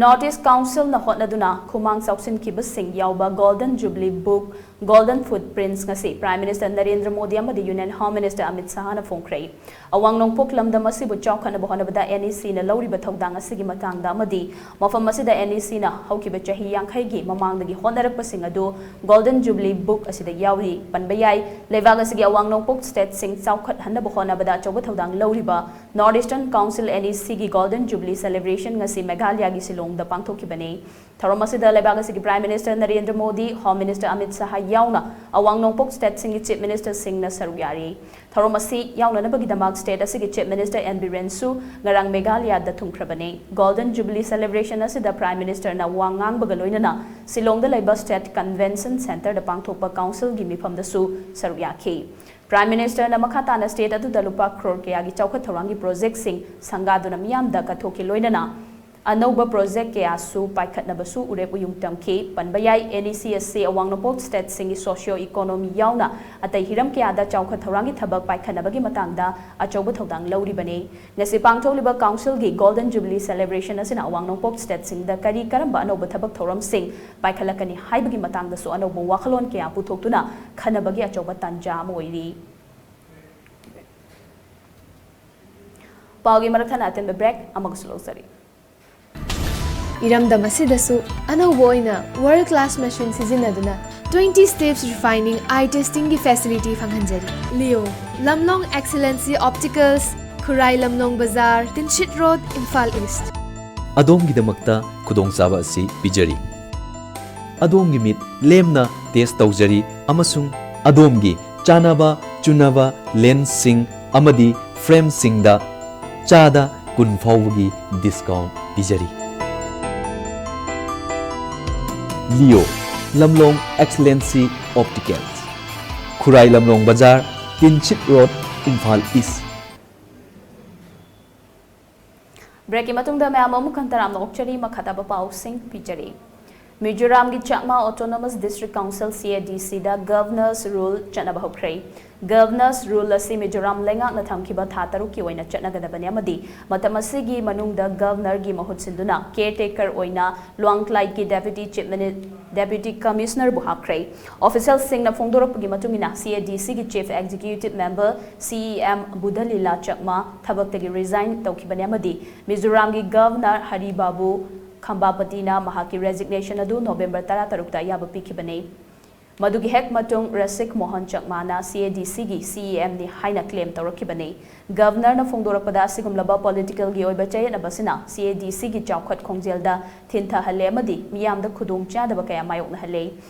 North East Councilꯅ ꯍꯣꯠꯅꯗꯨꯅ ꯈꯨꯃꯥꯡ ꯆꯥꯎꯁꯤꯟꯈꯤꯕꯁꯤꯡ ꯌꯥꯎꯕ Golden Jubilee Book, Golden Footprints ꯉꯁꯤ Prime Minister ꯅꯔꯦꯟꯗ꯭ꯔ ꯃꯣꯗꯤ ꯑꯃꯗꯤ Union Home Minister ꯑꯃꯤꯠ ꯁꯍꯥꯅ ꯐꯣꯡꯈ꯭ꯔꯦ꯫ ꯑꯋꯥꯡ ꯅꯣꯡꯄꯣꯛ ꯂꯝꯗꯝ ꯑꯁꯤꯕꯨ ꯆꯥꯎꯈꯠꯅꯕ ꯍꯣꯠꯅꯕꯗ NECꯅ ꯂꯧꯔꯤꯕ ꯊꯧꯗꯥꯡ ꯑꯁꯤꯒꯤ ꯃꯇꯥꯡꯗ ꯑꯃꯗꯤ ꯃꯐꯝ ꯑꯁꯤꯗ NECꯅ ꯍꯧꯈꯤꯕ ꯆꯍꯤ ꯌꯥꯡꯈꯩꯒꯤ ꯃꯃꯥꯡꯗꯒꯤ ꯍꯣꯠꯅꯔꯛꯄꯁꯤꯡ ꯑꯗꯨ Golden Jubilee Book ꯑꯁꯤꯗ ꯌꯥꯎꯔꯤ ꯄꯟꯕ ꯌꯥꯏ꯫ ꯂꯩꯕꯥꯛ ꯑꯁꯤꯒꯤ ꯑꯋꯥꯡ ꯅꯣꯡꯄꯣꯛ stateꯁꯤꯡ ꯆꯥꯎꯈꯠꯍꯟꯅꯕ ꯍꯣꯠꯅꯕꯗ ꯑꯆꯧꯕ ꯊꯧꯗꯥꯡ ꯂꯧꯔꯤꯕ North Eastern Council NECꯒꯤ Golden Jubilee Celebration ꯉꯁꯤ ꯃꯦꯘꯥꯂꯌꯥꯒꯤ ꯁꯤꯂꯣꯡꯗ ꯄꯥꯡꯊꯣꯛꯈꯤꯕꯅꯤ꯫ ꯊꯧꯔꯝ ꯑꯁꯤꯗ ꯂꯩꯕꯥꯛ ꯑꯁꯤꯒꯤ Prime Minister Narendra Modi, Home Minister Amit ꯁꯍꯥ ꯌꯥꯎꯅ ꯑꯋꯥꯡ ꯅꯣꯡꯄꯣꯛ stateꯁꯤꯡꯒꯤ Chief Ministerꯁꯤꯡꯅ ꯁꯔꯨꯛ ꯌꯥꯔꯤ꯫ ꯊꯧꯔꯝ ꯑꯁꯤ ꯌꯥꯎꯅꯅꯕꯒꯤꯗꯃꯛ state ꯑꯁꯤꯒꯤ Chief Minister ꯑꯦꯟ ꯕꯤꯔꯦꯟꯁꯨ ꯉꯔꯥꯡ ꯃꯦꯘꯥꯂꯌꯥꯗ ꯊꯨꯡꯈ꯭ꯔꯕꯅꯤ꯫ Golden Jubilee Celebration ꯑꯁꯤꯗ Prime Ministerꯅ ꯋꯥ ꯉꯥꯡꯕꯒ ꯂꯣꯏꯅꯅ ꯁꯤꯂꯣꯡꯗ ꯂꯩꯕ State Convention Centreꯗ ꯄꯥꯡꯊꯣꯛꯄ Councilꯒꯤ ꯃꯤꯐꯝꯗꯁꯨ ꯁꯔꯨꯛ ꯌꯥꯈꯤ꯫ Prime Ministerꯅ ꯃꯈꯥ ꯇꯥꯅ state ꯑꯗꯨꯗ ꯂꯨꯄꯥ ꯀ꯭ꯔꯣꯔ ꯀꯌꯥꯒꯤ ꯆꯥꯎꯈꯠ ꯊꯧꯔꯥꯡꯒꯤ projectꯁꯤꯡ ꯁꯪꯒꯥꯗꯨꯅ ꯃꯤꯌꯥꯝꯗ ꯀꯠꯊꯣꯛꯈꯤ, ꯂꯣꯏꯅꯅ ꯑꯅꯧꯕ ꯄ꯭ꯔꯣꯖꯦꯛ ꯀꯌꯥꯁꯨ ꯄꯥꯏꯈꯠꯅꯕꯁꯨ ꯎꯔꯦꯞ ꯎꯌꯨꯡ ꯇꯝꯈꯤ꯫ ꯄꯟꯕ ꯌꯥꯏ, NEC ꯑꯁꯤ ꯑꯋꯥꯡ ꯅꯣꯡꯄꯣꯛ ꯁ꯭ꯇꯦꯠꯁꯤꯡꯒꯤ ꯁꯣꯁꯤꯌꯣ ꯏꯀꯣꯅꯣꯃꯤ ꯌꯥꯎꯅ ꯑꯇꯩ ꯍꯤꯔꯝ ꯀꯌꯥꯗ ꯆꯥꯎꯈꯠ ꯊꯧꯔꯥꯡꯒꯤ ꯊꯕꯛ ꯄꯥꯏꯈꯠꯅꯕꯒꯤ ꯃꯇꯥꯡꯗ ꯑꯆꯧꯕ ꯊꯧꯗꯥꯡ ꯂꯧꯔꯤꯕꯅꯤ꯫ ꯉꯁꯤ ꯄꯥꯡꯊꯣꯛꯂꯤꯕ ꯀꯥꯎꯟꯁꯤꯜꯒꯤ ꯒꯣꯜꯗꯟ ꯖꯨꯕꯤꯂꯤ ꯁꯦꯂꯦꯕ꯭ꯔꯦꯁꯟ ꯑꯁꯤꯅ ꯑꯋꯥꯡ ꯅꯣꯡꯄꯣꯛ ꯁ꯭ꯇꯦꯠꯁꯤꯡꯗ ꯀꯔꯤ ꯀꯔꯝꯕ ꯑꯅꯧꯕ ꯊꯕꯛ ꯊꯧꯔꯝꯁꯤꯡ ꯄꯥꯏꯈꯠꯂꯛꯀꯅꯤ ꯍꯥꯏꯕꯒꯤ ꯃꯇꯥꯡꯗꯁꯨ ꯑꯅꯧꯕ ꯋꯥꯈꯜꯂꯣꯟ ꯀꯌꯥ ꯄꯨꯊꯣꯛꯇꯨꯅ ꯈꯟꯅꯕꯒꯤ ꯑꯆꯧꯕ ꯇꯥꯟꯖꯥ ꯑꯃ ꯑꯣꯏꯔꯤ꯫ ꯄꯥꯎꯒꯤ ꯃꯔꯛ ꯊꯠꯅ ꯑꯇꯦꯟꯕ ꯕ꯭ꯔꯦꯛ ꯑꯃꯒꯁꯨ ꯂꯧꯖꯔꯤ꯫ ꯏꯔꯝꯗꯝ ꯑꯁꯤꯗꯁꯨ ꯑꯅꯧꯕ ꯑꯣꯏꯅ world class machine ꯁꯤꯖꯤꯟꯅꯗꯨꯅ twenty steps refining eye testing ꯒꯤ facility ꯐꯪꯍꯟꯖꯔꯤ꯫ Leo, ꯂꯝꯂꯣꯡ Excellency Opticals, ꯈꯨꯔꯥꯏ ꯂꯝꯂꯣꯡ ꯕꯖꯥꯔ, ꯇꯤꯟꯁꯤꯠ ꯔꯣꯗ, ꯏꯝꯐꯥꯜ ꯏꯁ꯭ꯠ꯫ ꯑꯗꯣꯝꯒꯤꯗꯃꯛꯇ ꯈꯨꯗꯣꯡꯆꯥꯕ ꯑꯁꯤ ꯄꯤꯖꯔꯤ꯫ ꯑꯗꯣꯝꯒꯤ ꯃꯤꯠ ꯂꯦꯝꯅ ꯇꯦꯁ ꯇꯧꯖꯔꯤ ꯑꯃꯁꯨꯡ ꯑꯗꯣꯝꯒꯤ ꯆꯥꯅꯕ ꯆꯨꯅꯕ ꯂꯦꯟꯁꯁꯤꯡ ꯑꯃꯗꯤ ꯐ꯭ꯔꯦꯝꯁꯤꯡꯗ ꯆꯥꯗ ꯀꯨꯟ ꯐꯥꯎꯕꯒꯤ ꯗꯤꯁꯀꯥꯎꯟ ꯄꯤꯖꯔꯤ꯫ ꯂꯤꯑꯣ, ꯂꯝꯂꯣꯡ Excellency Opticals, ꯈꯨꯔꯥꯏ ꯂꯝꯂꯣꯡ ꯕꯖꯥꯔ, ꯇꯤꯟꯁꯤꯠ ꯔꯣꯗ, ꯏꯝꯐꯥꯜ ꯏꯁ꯭ꯠ꯫ ꯕ꯭ꯔꯦꯛꯀꯤ ꯃꯇꯨꯡꯗ ꯃꯌꯥꯝ ꯑꯃꯨꯛ ꯈꯟꯇꯔꯥꯝꯅ ꯑꯣꯛꯆꯔꯤ꯫ ꯃꯈꯥ ꯇꯥꯕ ꯄꯥꯎꯁꯤꯡ ꯄꯤꯖꯔꯤ꯫ ꯃꯤꯖꯣꯔꯥꯝꯒꯤ ꯆꯥꯛꯃꯥ ꯑꯣꯇꯣꯅꯣꯃꯁ ꯗꯤꯁꯇ꯭ꯔꯤꯛ ꯀꯥꯎꯟꯁꯤꯜ, CADC ꯗ ꯒꯚꯔꯅꯔꯁ ꯔꯨꯜ ꯆꯠꯅꯕ ꯍꯧꯈ꯭ꯔꯦ꯫ ꯒꯚꯔꯅꯔꯁ ꯔꯨꯜ ꯑꯁꯤ ꯃꯤꯖꯣꯔꯥꯝ ꯂꯩꯉꯥꯛꯅ ꯊꯝꯈꯤꯕ ꯊꯥ ꯇꯔꯨꯛꯀꯤ ꯑꯣꯏꯅ ꯆꯠꯅꯒꯗꯕꯅꯤ ꯑꯃꯗꯤ ꯃꯇꯝ ꯑꯁꯤꯒꯤ ꯃꯅꯨꯡꯗ ꯒꯚꯔꯅꯔꯒꯤ ꯃꯍꯨꯠ ꯁꯤꯟꯗꯨꯅ ꯀꯦꯌꯔ ꯇꯦꯀꯔ ꯑꯣꯏꯅ ꯂꯨꯋꯥꯡꯊ꯭ꯂꯥꯏꯒꯤ ꯗꯦꯄ꯭ꯌꯨꯇꯤ ꯆꯤꯐ ꯃꯤꯅꯤ-, ꯗꯦꯄ꯭ꯌꯨꯇꯤ ꯀꯃꯤꯁꯅꯔꯕꯨ ꯍꯥꯞꯈ꯭ꯔꯦ꯫ ꯑꯣꯐꯤꯁꯤꯌꯦꯜꯁꯤꯡꯅ ꯐꯣꯡꯗꯣꯔꯛꯄꯒꯤ ꯃꯇꯨꯡ ꯏꯟꯅ, CADC ꯒꯤ chief executive member, CEM ꯕꯨꯙꯂꯤꯂꯥ Chakma ꯊꯕꯛꯇꯒꯤ ꯔꯤꯖꯥꯏꯟ ꯇꯧꯈꯤꯕꯅꯤ ꯑꯃꯗꯤ ꯃꯤꯖꯣꯔꯥꯝꯒꯤ ꯒꯚꯔꯅꯔ ꯍꯔꯤ ꯕꯥꯕꯨ ꯈꯝꯕꯥꯄꯇꯤꯅ ꯃꯍꯥꯛꯀꯤ ꯔꯦꯖꯤꯒꯅꯦꯁꯟ ꯑꯗꯨ ꯅꯣꯕꯦꯝꯕꯔ ꯇꯔꯥꯇꯔꯨꯛꯇ ꯑꯌꯥꯕ ꯄꯤꯈꯤꯕꯅꯤ꯫ ꯃꯗꯨꯒꯤ ꯍꯦꯛ ꯃꯇꯨꯡ ꯔꯁꯤꯛ ꯃꯣꯍꯟ ꯆꯛꯃꯥꯅ CADC ꯒꯤ CEM ꯅꯤ ꯍꯥꯏꯅ ꯀ꯭ꯂꯦꯝ ꯇꯧꯔꯛꯈꯤꯕꯅꯤ꯫ ꯒꯚꯔꯅꯔꯅ ꯐꯣꯡꯗꯣꯔꯛꯄꯗ, ꯑꯁꯤꯒꯨꯝꯂꯕ ꯄꯣꯂꯤꯇꯤꯀꯦꯜꯒꯤ ꯑꯣꯏꯕ ꯆꯌꯦꯠꯅꯕ ꯑꯁꯤꯅ CADC ꯒꯤ ꯆꯥꯎꯈꯠ ꯈꯣꯡꯖꯦꯜꯗ ꯊꯤꯟꯊꯍꯜꯂꯦ ꯑꯃꯗꯤ ꯃꯤꯌꯥꯝꯗ ꯈꯨꯗꯣꯡꯆꯥꯗꯕ ꯀꯌꯥ ꯃꯥꯌꯣꯛꯅꯍꯜꯂꯦ꯫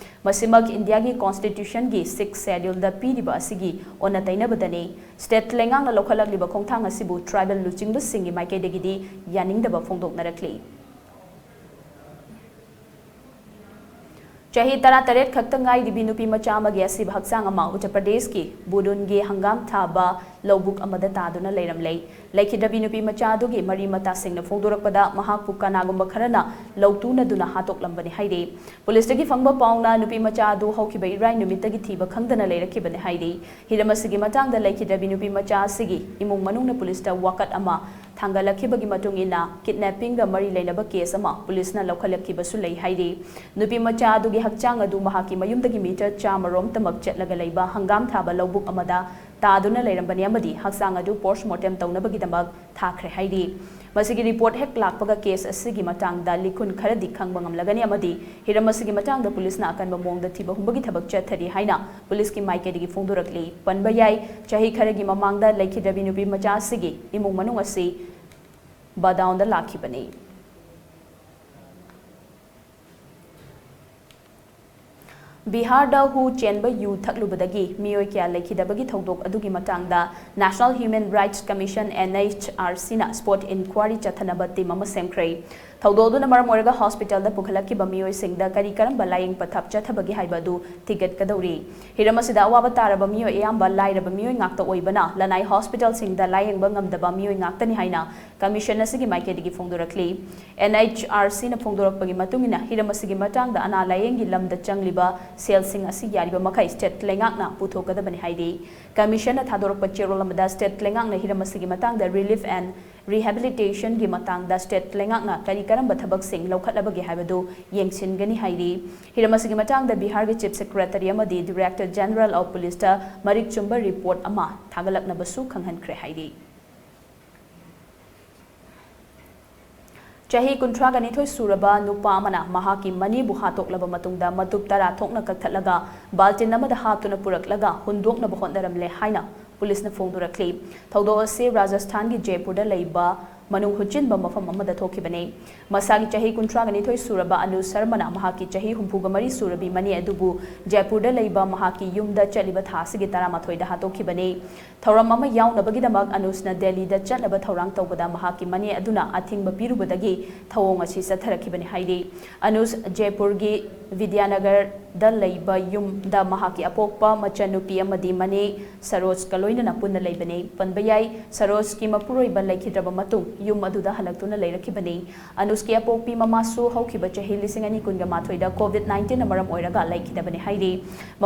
ꯃꯁꯤꯃꯛ ꯏꯟꯗꯤꯌꯥꯒꯤ ꯀꯣꯟꯁꯇꯤꯇ꯭ꯌꯨꯁꯟꯒꯤ ꯁꯤꯛꯁ ꯁꯦꯗ꯭ꯌꯨꯜꯗ ꯄꯤꯔꯤꯕ ꯑꯁꯤꯒꯤ ꯑꯣꯟꯅ ꯇꯩꯅꯕꯗꯅꯤ꯫ ꯁ꯭ꯇꯦꯠ ꯂꯩꯉꯥꯛꯅ ꯂꯧꯈꯠꯂꯛꯂꯤꯕ ꯈꯣꯡꯊꯥꯡ ꯑꯁꯤꯕꯨ ꯇ꯭ꯔꯥꯏꯕꯦꯜ ꯂꯨꯆꯤꯡꯕꯁꯤꯡꯒꯤ ꯃꯥꯏꯀꯩꯗꯒꯤꯗꯤ ꯌꯥꯅꯤꯡꯗꯕ ꯐꯣꯡꯗꯣꯛꯅꯔꯛꯂꯤ꯫ ꯆꯍꯤ ꯇꯔꯥꯇꯔꯦꯠ ꯈꯛꯇ ꯉꯥꯏꯔꯤꯕꯤ ꯅꯨꯄꯤ ꯃꯆꯥ ꯑꯃꯒꯤ ꯑꯁꯤꯕ ꯍꯛꯆꯥꯡ ꯑꯃ ꯎꯠꯇꯔ ꯄ꯭ꯔꯗꯦꯁꯀꯤ ꯕꯨꯔꯨꯟꯒꯤ ꯍꯪꯒꯥꯝ ꯊꯥꯕ ꯂꯧꯕꯨꯛ ꯑꯃꯗ ꯇꯥꯗꯨꯅ ꯂꯩꯔꯝꯂꯦ꯫ ꯂꯩꯈꯤꯗ꯭ꯔꯕꯤ ꯅꯨꯄꯤ ꯃꯆꯥ ꯑꯗꯨꯒꯤ ꯃꯔꯤ ꯃꯇꯥꯁꯤꯡꯅ ꯐꯣꯡꯗꯣꯔꯛꯄꯗ, ꯃꯍꯥꯛꯄꯨ ꯀꯅꯥꯒꯨꯝꯕ ꯈꯔꯅ ꯂꯧꯇꯨꯅꯗꯨꯅ ꯍꯥꯠꯇꯣꯛꯂꯝꯕꯅꯤ ꯍꯥꯏꯔꯤ꯫ ꯄꯨꯂꯤꯁꯇꯒꯤ ꯐꯪꯕ ꯄꯥꯎꯅ ꯅꯨꯄꯤ ꯃꯆꯥ ꯑꯗꯨ ꯍꯧꯈꯤꯕ ꯏꯔꯥꯏ ꯅꯨꯃꯤꯠꯇꯒꯤ ꯊꯤꯕ ꯈꯪꯗꯅ ꯂꯩꯔꯛꯈꯤꯕꯅꯤ ꯍꯥꯏꯔꯤ꯫ ꯍꯤꯔꯝ ꯑꯁꯤꯒꯤ ꯃꯇꯥꯡꯗ ꯂꯩꯈꯤꯗ꯭ꯔꯕꯤ ꯅꯨꯄꯤ ꯃꯆꯥ ꯑꯁꯤꯒꯤ ꯏꯃꯨꯡ ꯃꯅꯨꯡꯅ ꯄꯨꯂꯤꯁꯇ ꯋꯥꯀꯠ ꯑꯃ ꯊꯥꯡꯒꯠꯂꯛꯈꯤꯕꯒꯤ ꯃꯇꯨꯡ ꯏꯟꯅ, ꯀꯤꯗꯅꯦꯄꯤꯡꯒ ꯃꯔꯤ ꯂꯩꯅꯕ ꯀꯦꯁ ꯑꯃ ꯄꯨꯂꯤꯁꯅ ꯂꯧꯈꯠꯂꯛꯈꯤꯕꯁꯨ ꯂꯩ ꯍꯥꯏꯔꯤ꯫ ꯅꯨꯄꯤ ꯃꯆꯥ ꯑꯗꯨꯒꯤ ꯍꯛꯆꯥꯡ ꯑꯗꯨ ꯃꯍꯥꯛꯀꯤ ꯃꯌꯨꯝꯗꯒꯤ ꯃꯤꯇꯔ ꯆꯥꯝꯃ ꯔꯣꯝꯇꯃꯛ ꯆꯠꯂꯒ ꯂꯩꯕ ꯍꯪꯒꯥꯝ ꯊꯥꯕ ꯂꯧꯕꯨꯛ ꯑꯃꯗ ꯇꯥꯗꯨꯅ ꯂꯩꯔꯝꯕꯅꯤ ꯑꯃꯗꯤ ꯍꯛꯆꯥꯡ ꯑꯗꯨ ꯄꯣꯁꯃꯣꯔꯇꯦꯝ ꯇꯧꯅꯕꯒꯤꯗꯃꯛ ꯊꯥꯈ꯭ꯔꯦ ꯍꯥꯏꯔꯤ꯫ ꯃꯁꯤꯒꯤ ꯔꯤꯄꯣꯔꯠ ꯍꯦꯛ ꯂꯥꯛꯄꯒ ꯀꯦꯁ ꯑꯁꯤꯒꯤ ꯃꯇꯥꯡꯗ ꯂꯤꯈꯨꯟ ꯈꯔꯗꯤ ꯈꯪꯕ ꯉꯝꯂꯒꯅꯤ ꯑꯃꯗꯤ ꯍꯤꯔꯝ ꯑꯁꯤꯒꯤ ꯃꯇꯥꯡꯗ ꯄꯨꯂꯤꯁꯅ ꯑꯀꯟꯕ ꯃꯑꯣꯡꯗ ꯊꯤꯕ ꯍꯨꯝꯕꯒꯤ ꯊꯕꯛ ꯆꯠꯊꯔꯤ ꯍꯥꯏꯅ ꯄꯨꯂꯤꯁꯀꯤ ꯃꯥꯏꯀꯩꯗꯒꯤ ꯐꯣꯡꯗꯣꯔꯛꯂꯤ꯫ ꯄꯟꯕ ꯌꯥꯏ, ꯆꯍꯤ ꯈꯔꯒꯤ ꯃꯃꯥꯡꯗ ꯂꯩꯈꯤꯗ꯭ꯔꯕꯤ ꯅꯨꯄꯤ ꯃꯆꯥ ꯑꯁꯤꯒꯤ ꯏꯃꯨꯡ ꯃꯅꯨꯡ ꯑꯁꯤ ꯕꯗꯥꯎꯟꯗ ꯂꯥꯛꯈꯤꯕꯅꯤ꯫ ꯕꯤꯍꯥꯔꯗ ꯍꯨ ꯆꯦꯟꯕ ꯌꯨ ꯊꯛꯂꯨꯕꯗꯒꯤ ꯃꯤꯑꯣꯏ ꯀꯌꯥ ꯂꯩꯈꯤꯗꯕꯒꯤ ꯊꯧꯗꯣꯛ ꯑꯗꯨꯒꯤ ꯃꯇꯥꯡꯗ National Human Rights Commission, N H R C ꯅ spot inquiry ꯆꯠꯊꯅꯕ team ꯑꯃ ꯁꯦꯝꯈ꯭ꯔꯦ꯫ ꯊꯧꯗꯣꯛ ꯑꯗꯨꯅ ꯃꯔꯝ ꯑꯣꯏꯔꯒ ꯍꯣꯁꯄꯤꯇꯥꯜꯗ ꯄꯨꯈꯠꯂꯛꯈꯤꯕ ꯃꯤꯑꯣꯏꯁꯤꯡꯗ ꯀꯔꯤ ꯀꯔꯝꯕ ꯂꯥꯌꯦꯡ ꯄꯊꯥꯞ ꯆꯠꯊꯕꯒꯦ ꯍꯥꯏꯕ ꯑꯗꯨ ꯊꯤꯒꯠꯀꯗꯧꯔꯤ꯫ ꯍꯤꯔꯝ ꯑꯁꯤꯗ ꯑꯋꯥꯕ ꯇꯥꯔꯕ ꯃꯤꯑꯣꯏ ꯑꯌꯥꯝꯕ ꯂꯥꯏꯔꯕ ꯃꯤꯑꯣꯏ ꯉꯥꯛꯇ ꯑꯣꯏꯕꯅ, ꯂꯅꯥꯏ ꯍꯣꯁꯄꯤꯇꯥꯜꯁꯤꯡꯗ ꯂꯥꯌꯦꯡꯕ ꯉꯝꯗꯕ ꯃꯤꯑꯣꯏ ꯉꯥꯛꯇꯅꯤ ꯍꯥꯏꯅ commission ꯑꯁꯤꯒꯤ ꯃꯥꯏꯀꯩꯗꯒꯤ ꯐꯣꯡꯗꯣꯔꯛꯂꯤ꯫ N H R C ꯅ ꯐꯣꯡꯗꯣꯔꯛꯄꯒꯤ ꯃꯇꯨꯡ ꯏꯟꯅ, ꯍꯤꯔꯝ ꯑꯁꯤꯒꯤ ꯃꯇꯥꯡꯗ ꯑꯅꯥ ꯂꯥꯌꯦꯡꯒꯤ ꯂꯝꯗ ꯆꯪꯂꯤꯕ ꯁꯦꯜꯁꯤꯡ ꯑꯁꯤ ꯌꯥꯔꯤꯕ ꯃꯈꯩ state ꯂꯩꯉꯥꯛꯅ ꯄꯨꯊꯣꯛꯀꯗꯕꯅꯤ ꯍꯥꯏꯔꯤ꯫ Commission ꯅ ꯊꯥꯗꯣꯔꯛꯄ ꯆꯦꯔꯣꯜ ꯑꯃꯗ state ꯂꯩꯉꯥꯛꯅ ꯍꯤꯔꯝ ꯑꯁꯤꯒꯤ ꯃꯇꯥꯡꯗ relief and rehabilitation ꯒꯤ ꯃꯇꯥꯡꯗ state ꯂꯩꯉꯥꯛꯅ ꯀꯔꯤ ꯀꯔꯝꯕ ꯊꯕꯛꯁꯤꯡ ꯂꯧꯈꯠꯂꯕꯒꯦ ꯍꯥꯏꯕꯗꯨ ꯌꯦꯡꯁꯤꯟꯒꯅꯤ ꯍꯥꯏꯔꯤ꯫ ꯍꯤꯔꯝ ꯑꯁꯤꯒꯤ ꯃꯇꯥꯡꯗ ꯕꯤꯍꯥꯔꯒꯤ Chief Secretary ꯑꯃꯗꯤ Director General of Police ꯇ ꯃꯔꯤꯛ ꯆꯨꯝꯕ report ꯑꯃ ꯊꯥꯒꯠꯂꯛꯅꯕꯁꯨ ꯈꯪꯍꯟꯈ꯭ꯔꯦ ꯍꯥꯏꯔꯤ꯫ ꯆꯍꯤ ꯀꯨꯟꯊ꯭ꯔꯥꯒ ꯅꯤꯊꯣꯏ ꯁꯨꯔꯕ ꯅꯨꯄꯥ ꯑꯃꯅ ꯃꯍꯥꯛꯀꯤ ꯃꯅꯦꯕꯨ ꯍꯥꯠꯇꯣꯛꯂꯕ ꯃꯇꯨꯡꯗ ꯃꯇꯨꯞ ꯇꯔꯥ ꯊꯣꯛꯅ ꯀꯛꯊꯠꯂꯒ ꯕꯥꯜꯇꯤꯟ ꯑꯃꯗ ꯍꯥꯞꯇꯨꯅ ꯄꯨꯔꯛꯂꯒ ꯍꯨꯟꯗꯣꯛꯅꯕ ꯍꯣꯠꯅꯔꯝꯂꯦ ꯍꯥꯏꯅ ꯄꯨꯂꯤꯁꯅ ꯐꯣꯡꯗꯣꯔꯛꯂꯤ꯫ ꯊꯧꯗꯣꯛ ꯑꯁꯤ ꯔꯥꯖꯁꯊꯥꯟꯒꯤ ꯖꯦꯄꯨꯔꯗ ꯂꯩꯕ ꯃꯅꯨꯡ ꯍꯨꯠꯆꯤꯟꯕ ꯃꯐꯝ ꯑꯃꯗ ꯊꯣꯛꯈꯤꯕꯅꯤ꯫ ꯃꯁꯥꯒꯤ ꯆꯍꯤ ꯀꯨꯟꯊ꯭ꯔꯥꯒ ꯅꯤꯊꯣꯏ ꯁꯨꯔꯕ ꯑꯅꯨꯖ ꯁꯔꯃꯅ ꯃꯍꯥꯛꯀꯤ ꯆꯍꯤ ꯍꯨꯝꯐꯨꯒ ꯃꯔꯤ ꯁꯨꯔꯕꯤ ꯃꯅꯦ ꯑꯗꯨꯕꯨ ꯖꯦꯄꯨꯔꯗ ꯂꯩꯕ ꯃꯍꯥꯛꯀꯤ ꯌꯨꯝꯗ ꯆꯠꯂꯤꯕ ꯊꯥ ꯑꯁꯤꯒꯤ ꯇꯔꯥꯃꯥꯊꯣꯏꯗ ꯍꯥꯠꯇꯣꯛꯈꯤꯕꯅꯤ꯫ ꯊꯧꯔꯝ ꯑꯃ ꯌꯥꯎꯅꯕꯒꯤꯗꯃꯛ ꯑꯅꯨꯖꯅ ꯗꯦꯜꯂꯤꯗ ꯆꯠꯅꯕ ꯊꯧꯔꯥꯡ ꯇꯧꯕꯗ ꯃꯍꯥꯛꯀꯤ ꯃꯅꯦ ꯑꯗꯨꯅ ꯑꯊꯤꯡꯕ ꯄꯤꯔꯨꯕꯗꯒꯤ ꯊꯧꯑꯣꯡ ꯑꯁꯤ ꯆꯠꯊꯔꯛꯈꯤꯕꯅꯤ ꯍꯥꯏꯔꯤ꯫ ꯑꯅꯨꯖ ꯖꯦꯄꯨꯔꯒꯤ ꯕꯤꯗ꯭ꯌꯥꯅꯒꯔ ꯗ ꯂꯩꯕ ꯌꯨꯝꯗ ꯃꯍꯥꯛꯀꯤ ꯑꯄꯣꯛꯄ ꯃꯆꯟꯅꯨꯄꯤ ꯑꯃꯗꯤ ꯃꯅꯦ ꯁꯔꯣꯖꯀ ꯂꯣꯏꯅꯅ ꯄꯨꯟꯅ ꯂꯩꯕꯅꯤ꯫ ꯄꯟꯕ ꯌꯥꯏ, ꯁꯔꯣꯖꯀꯤ ꯃꯄꯨꯔꯣꯏꯕ ꯂꯩꯈꯤꯗ꯭ꯔꯕ ꯃꯇꯨꯡ ꯌꯨꯝ ꯑꯗꯨꯗ ꯍꯜꯂꯛꯇꯨꯅ ꯂꯩꯔꯛꯈꯤꯕꯅꯤ꯫ ꯑꯅꯨꯁꯀꯤ ꯑꯄꯣꯛꯄꯤ ꯃꯃꯥꯁꯨ ꯍꯧꯈꯤꯕ ꯆꯍꯤ ꯂꯤꯁꯤꯡ ꯑꯅꯤ ꯀꯨꯟꯒ ꯃꯥꯊꯣꯏꯗ COVID nineteenꯅ ꯃꯔꯝ ꯑꯣꯏꯔꯒ ꯂꯩꯈꯤꯗꯕꯅꯤ ꯍꯥꯏꯔꯤ꯫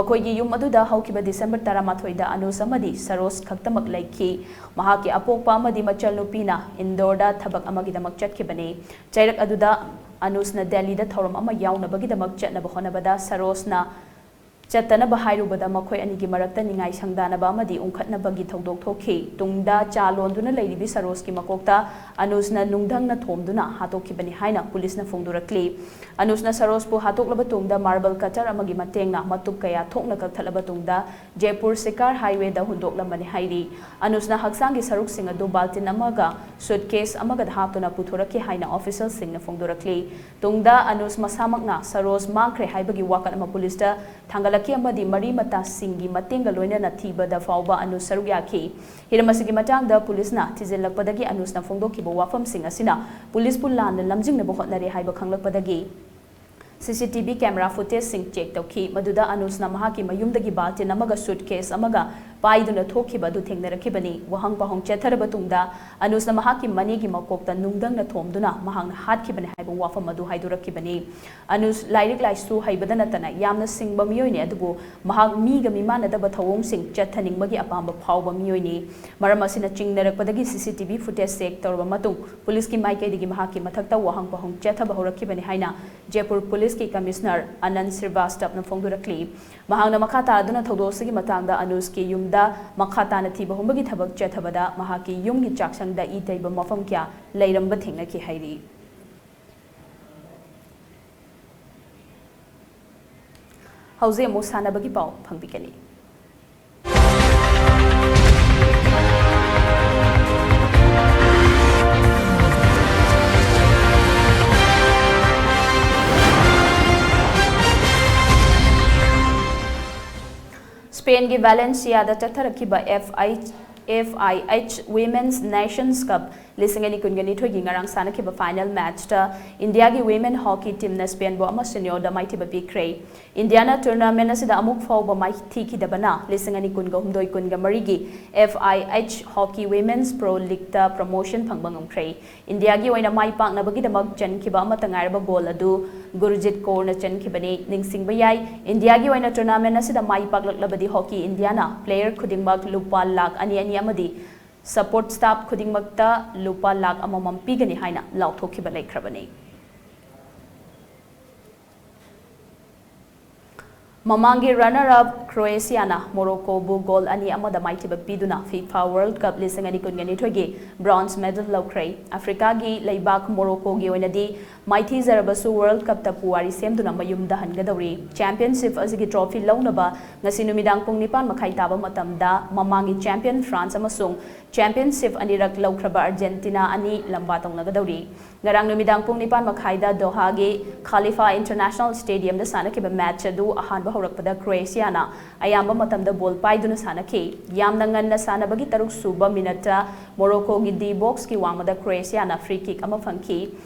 ꯃꯈꯣꯏꯒꯤ ꯌꯨꯝ ꯑꯗꯨꯗ ꯍꯧꯈꯤꯕ December ꯇꯔꯥꯃꯥꯊꯣꯏꯗ ꯑꯅꯨꯁ ꯑꯃꯗꯤ ꯁꯔꯣꯖ ꯈꯛꯇꯃꯛ ꯂꯩꯈꯤ꯫ ꯃꯍꯥꯛꯀꯤ ꯑꯄꯣꯛꯄ ꯑꯃꯗꯤ ꯃꯆꯜꯅꯨꯄꯤꯅ ꯏꯟꯗꯣꯔꯗ ꯊꯕꯛ ꯑꯃꯒꯤꯗꯃꯛ ꯆꯠꯈꯤꯕꯅꯤ꯫ ꯆꯩꯔꯛ ꯑꯗꯨꯗ ꯑꯅꯨꯁꯅ ꯗꯦꯜꯂꯤꯗ ꯊꯧꯔꯝ ꯑꯃ ꯌꯥꯎꯅꯕꯒꯤꯗꯃꯛ ꯆꯠꯅꯕ ꯍꯣꯠꯅꯕꯗ ꯁꯔꯣꯖꯅ ꯆꯠꯇꯅꯕ ꯍꯥꯏꯔꯨꯕꯗ ꯃꯈꯣꯏ ꯑꯅꯤꯒꯤ ꯃꯔꯛꯇ ꯅꯤꯡꯉꯥꯏ ꯁꯪꯗꯥꯅꯕ ꯑꯃꯗꯤ ꯎꯪꯈꯠꯅꯕꯒꯤ ꯊꯧꯗꯣꯛ ꯊꯣꯛꯈꯤ꯫ ꯇꯨꯡꯗ ꯆꯥ ꯂꯣꯟꯗꯨꯅ ꯂꯩꯔꯤꯕꯤ ꯁꯔꯣꯖꯀꯤ ꯃꯀꯣꯛꯇ ꯑꯅꯨꯁꯅ ꯅꯨꯡꯙꯪꯅ ꯊꯣꯝꯗꯨꯅ ꯍꯥꯠꯇꯣꯛꯈꯤꯕꯅꯤ ꯍꯥꯏꯅ ꯄꯨꯂꯤꯁꯅ ꯐꯣꯡꯗꯣꯔꯛꯂꯤ꯫ ꯑꯅꯨꯁꯅ ꯁꯔꯣꯖꯄꯨ ꯍꯥꯠꯇꯣꯛꯂꯕ ꯇꯨꯡꯗ marble cutter ꯑꯃꯒꯤ ꯃꯇꯦꯡꯅ ꯃꯇꯨꯞ ꯀꯌꯥ ꯊꯣꯛꯅ ꯀꯛꯊꯠꯂꯕ ꯇꯨꯡꯗ ꯖꯦꯄꯨꯔ ꯁꯤꯀꯥꯔ highwayꯗ ꯍꯨꯟꯗꯣꯛꯂꯝꯕꯅꯤ ꯍꯥꯏꯔꯤ꯫ ꯑꯅꯨꯁꯅ ꯍꯛꯆꯥꯡꯒꯤ ꯁꯔꯨꯛꯁꯤꯡ ꯑꯗꯨ ꯕꯥꯜꯇꯤꯟ ꯑꯃꯒ suitcase ꯑꯃꯒ ꯍꯥꯞꯇꯨꯅ ꯄꯨꯊꯣꯔꯛꯈꯤ ꯍꯥꯏꯅ officialꯁꯤꯡꯅ ꯐꯣꯡꯗꯣꯔꯛꯂꯤ꯫ ꯇꯨꯡꯗ ꯑꯅꯨꯁ ꯃꯁꯥꯃꯛꯅ ꯁꯔꯣꯖ ꯃꯥꯡꯈ꯭ꯔꯦ ꯍꯥꯏꯕꯒꯤ ꯋꯥꯀꯠ ꯑꯃ ꯄꯨꯂꯤꯁꯇ ꯊꯥꯡꯒꯠꯂꯛꯈꯤ ꯑꯃꯗꯤ ꯃꯔꯤ ꯃꯇꯥꯁꯤꯡꯒꯤ ꯃꯇꯦꯡꯒ ꯂꯣꯏꯅꯅ ꯊꯤꯕꯗ ꯐꯥꯎꯕ ꯑꯅꯨꯁ ꯁꯔꯨꯛ ꯌꯥꯈꯤ꯫ ꯍꯤꯔꯝ ꯑꯁꯤꯒꯤ ꯃꯇꯥꯡꯗ ꯄꯨꯂꯤꯁꯅ ꯊꯤꯖꯤꯜꯂꯛꯄꯗꯒꯤ ꯑꯅꯨꯁꯅ ꯐꯣꯡꯗꯣꯛꯈꯤꯕ ꯋꯥꯐꯝꯁꯤꯡ ꯑꯁꯤꯅ ꯄꯨꯂꯤꯁꯄꯨ ꯂꯥꯟꯅ ꯂꯝꯖꯤꯡꯅꯕ ꯍꯣꯠꯅꯔꯦ ꯍꯥꯏꯕ ꯈꯪꯂꯛꯄꯗꯒꯤ CCTV camera footageꯁꯤꯡ check ꯇꯧꯈꯤ꯫ ꯃꯗꯨꯗ ꯑꯅꯨꯁꯅ ꯃꯍꯥꯛꯀꯤ ꯃꯌꯨꯝꯗꯒꯤ ꯕꯥꯜꯇꯤꯟ ꯑꯃꯒ suitcase ꯑꯃꯒ ꯄꯥꯏꯗꯨꯅ ꯊꯣꯛꯈꯤꯕ ꯑꯗꯨ ꯊꯦꯡꯅꯔꯛꯈꯤꯕꯅꯤ꯫ ꯋꯥꯍꯪ ꯄꯥꯎꯍꯪ ꯆꯠꯊꯔꯕ ꯇꯨꯡꯗ ꯑꯅꯨꯁꯅ ꯃꯍꯥꯛꯀꯤ ꯃꯅꯦꯒꯤ ꯃꯀꯣꯛꯇ ꯅꯨꯡꯗꯪꯅ ꯊꯣꯝꯗꯨꯅ ꯃꯍꯥꯛꯅ ꯍꯥꯠꯈꯤꯕꯅꯤ ꯍꯥꯏꯕ ꯋꯥꯐꯝ ꯑꯗꯨ ꯍꯥꯏꯗꯣꯔꯛꯈꯤꯕꯅꯤ꯫ ꯑꯅꯨꯁ ꯂꯥꯏꯔꯤꯛ ꯂꯥꯏꯁꯨ ꯍꯩꯕꯗ ꯅꯠꯇꯅ ꯌꯥꯝꯅ ꯁꯤꯡꯕ ꯃꯤꯑꯣꯏꯅꯤ, ꯑꯗꯨꯕꯨ ꯃꯍꯥꯛ ꯃꯤꯒ ꯃꯤꯃꯥꯟꯅꯗꯕ ꯊꯧꯑꯣꯡꯁꯤꯡ ꯆꯠꯊꯅꯤꯡꯕꯒꯤ ꯑꯄꯥꯝꯕ ꯐꯥꯎꯕ ꯃꯤꯑꯣꯏꯅꯤ꯫ ꯃꯔꯝ ꯑꯁꯤꯅ ꯆꯤꯡꯅꯔꯛꯄꯗꯒꯤ CCTV footage check ꯇꯧꯔꯕ ꯃꯇꯨꯡ ꯄꯨꯂꯤꯁꯀꯤ ꯃꯥꯏꯀꯩꯗꯒꯤ ꯃꯍꯥꯛꯀꯤ ꯃꯊꯛꯇ ꯋꯥꯍꯪ ꯄꯥꯎꯍꯪ ꯆꯠꯊꯕ ꯍꯧꯔꯛꯈꯤꯕꯅꯤ ꯍꯥꯏꯅ ꯖꯦꯄꯨꯔ ꯄꯨꯂꯤꯁꯀꯤ Commissioner ꯑꯅꯟ ꯁ꯭ꯔꯤꯚꯥꯁꯇꯕꯅ ꯐꯣꯡꯗꯣꯔꯛꯂꯤ꯫ ꯃꯍꯥꯛꯅ ꯃꯈꯥ ꯇꯥꯗꯨꯅ ꯊꯧꯗꯣꯛ ꯑꯁꯤꯒꯤ ꯃꯇꯥꯡꯗ ꯑꯅꯨꯁꯀꯤ ꯌꯨꯝꯗ ꯃꯈꯥ ꯇꯥꯅ ꯊꯤꯕ ꯍꯨꯝꯕꯒꯤ ꯊꯕꯛ ꯆꯠꯊꯕꯗ ꯃꯍꯥꯛꯀꯤ ꯌꯨꯝꯒꯤ ꯆꯥꯛꯁꯪꯗ ꯏ ꯇꯩꯕ ꯃꯐꯝ ꯀꯌꯥ ꯂꯩꯔꯝꯕ ꯊꯦꯡꯅꯈꯤ ꯍꯥꯏꯔꯤ꯫ ꯍꯧꯖꯤꯛ ꯑꯃꯨꯛ ꯁꯥꯟꯅꯕꯒꯤ ꯄꯥꯎ ꯐꯪꯕꯤꯒꯅꯤ꯫ ꯁ꯭ꯄꯦꯟꯒꯤ ꯚꯦꯂꯦꯟꯁꯤꯌꯥꯗ ꯆꯠꯊꯔꯛꯈꯤꯕ FIH F I H Women's Nations Cup ꯂꯤꯁꯤꯡ ꯑꯅꯤ ꯀꯨꯟꯒ ꯅꯤꯊꯣꯏꯒꯤ ꯉꯔꯥꯡ ꯁꯥꯟꯅꯈꯤꯕ final matchꯇ ꯏꯟꯗꯤꯌꯥꯒꯤ women hockey teamꯅ Spainꯕꯨ ꯑꯃ ꯁꯤꯅꯣꯗ ꯃꯥꯏꯊꯤꯕ ꯄꯤꯈ꯭ꯔꯦ꯫ ꯏꯟꯗꯤꯌꯥꯅ tournament ꯑꯁꯤꯗ ꯑꯃꯨꯛ ꯐꯥꯎꯕ ꯃꯥꯏꯊꯤꯈꯤꯗꯕꯅ ꯂꯤꯁꯤꯡ ꯑꯅꯤ ꯀꯨꯟꯒ ꯍꯨꯝꯗꯣꯏ ꯀꯨꯟꯒ ꯃꯔꯤꯒꯤ F I H Hockey Women's Pro Leagueꯇ promotion ꯐꯪꯕ ꯉꯝꯈ꯭ꯔꯦ꯫ ꯏꯟꯗꯤꯌꯥꯒꯤ ꯑꯣꯏꯅ ꯃꯥꯏ ꯄꯥꯛꯅꯕꯒꯤꯗꯃꯛ ꯆꯟꯈꯤꯕ ꯑꯃꯠꯇ ꯉꯥꯏꯔꯕ goal ꯑꯗꯨ ꯒꯨꯔꯖꯤꯠ ꯀꯧꯔꯅ ꯆꯟꯈꯤꯕꯅꯤ꯫ ꯅꯤꯡꯁꯤꯡꯕ ꯌꯥꯏ, ꯏꯟꯗꯤꯌꯥꯒꯤ ꯑꯣꯏꯅ tournament ꯑꯁꯤꯗ ꯃꯥꯏ ꯄꯥꯛꯂꯛꯂꯕꯗꯤ hockey ꯏꯟꯗꯤꯌꯥꯅ player ꯈꯨꯗꯤꯡꯃꯛ ꯂꯨꯄꯥ ꯂꯥꯛ ꯑꯅꯤ ꯑꯅꯤ ꯑꯃꯗꯤ support staff ꯈꯨꯗꯤꯡꯃꯛꯇ ꯂꯨꯄꯥ ꯂꯥꯛ ꯑꯃꯃꯝ ꯄꯤꯒꯅꯤ ꯍꯥꯏꯅ ꯂꯥꯎꯊꯣꯛꯈꯤꯕ ꯂꯩꯈ꯭ꯔꯕꯅꯤ꯫ ꯃꯃꯥꯡꯒꯤ runner up Croatiaꯅ Moroccoꯕꯨ goal ꯑꯅꯤ ꯑꯃꯗ ꯃꯥꯏꯊꯤꯕ ꯄꯤꯗꯨꯅ FIFA World Cup ꯂꯤꯁꯤꯡ ꯑꯅꯤ ꯀꯨꯟꯒ ꯅꯤꯊꯣꯏꯒꯤ bronze medal ꯂꯧꯈ꯭ꯔꯦ꯫ ꯑꯐ꯭ꯔꯤꯀꯥꯒꯤ ꯂꯩꯕꯥꯛ Moroccoꯒꯤ ꯑꯣꯏꯅꯗꯤ ꯃꯥꯏꯊꯤꯖꯔꯕꯁꯨ World Cupꯇ ꯄꯨꯋꯥꯔꯤ ꯁꯦꯝꯗꯨꯅ ꯃꯌꯨꯝꯗ ꯍꯟꯒꯗꯧꯔꯤ꯫ Championship ꯑꯁꯤꯒꯤ trophy ꯂꯧꯅꯕ ꯉꯁꯤ ꯅꯨꯃꯤꯗꯥꯡ ꯄꯨꯡ ꯅꯤꯄꯥꯟ ꯃꯈꯥꯏ ꯇꯥꯕ ꯃꯇꯝꯗ ꯃꯃꯥꯡꯒꯤ champion France ꯑꯃꯁꯨꯡ championship ꯑꯅꯤꯔꯛ ꯂꯧꯈ꯭ꯔꯕ Argentina ꯑꯅꯤ ꯂꯝꯕꯥ ꯇꯧꯅꯒꯗꯧꯔꯤ꯫ ꯉꯔꯥꯡ ꯅꯨꯃꯤꯗꯥꯡ ꯄꯨꯡ ꯅꯤꯄꯥꯟ ꯃꯈꯥꯏꯗ ꯗꯣꯍꯥꯒꯤ Khalifa International Stadiumꯗ ꯁꯥꯟꯅꯈꯤꯕ match ꯑꯗꯨ ꯑꯍꯥꯟꯕ ꯍꯧꯔꯛꯄꯗ Croatiaꯅ ꯑꯌꯥꯝꯕ ꯃꯇꯝꯗ ball ꯄꯥꯏꯗꯨꯅ ꯁꯥꯟꯅꯈꯤ꯫ ꯌꯥꯝꯅ ꯉꯟꯅ ꯁꯥꯟꯅꯕꯒꯤ ꯇꯔꯨꯛ ꯁꯨꯕ minuteꯇ Moroccoꯒꯤ D boxꯀꯤ ꯋꯥꯡꯃꯗ Croatiaꯅ free kick ꯑꯃ ꯐꯪꯈꯤ꯫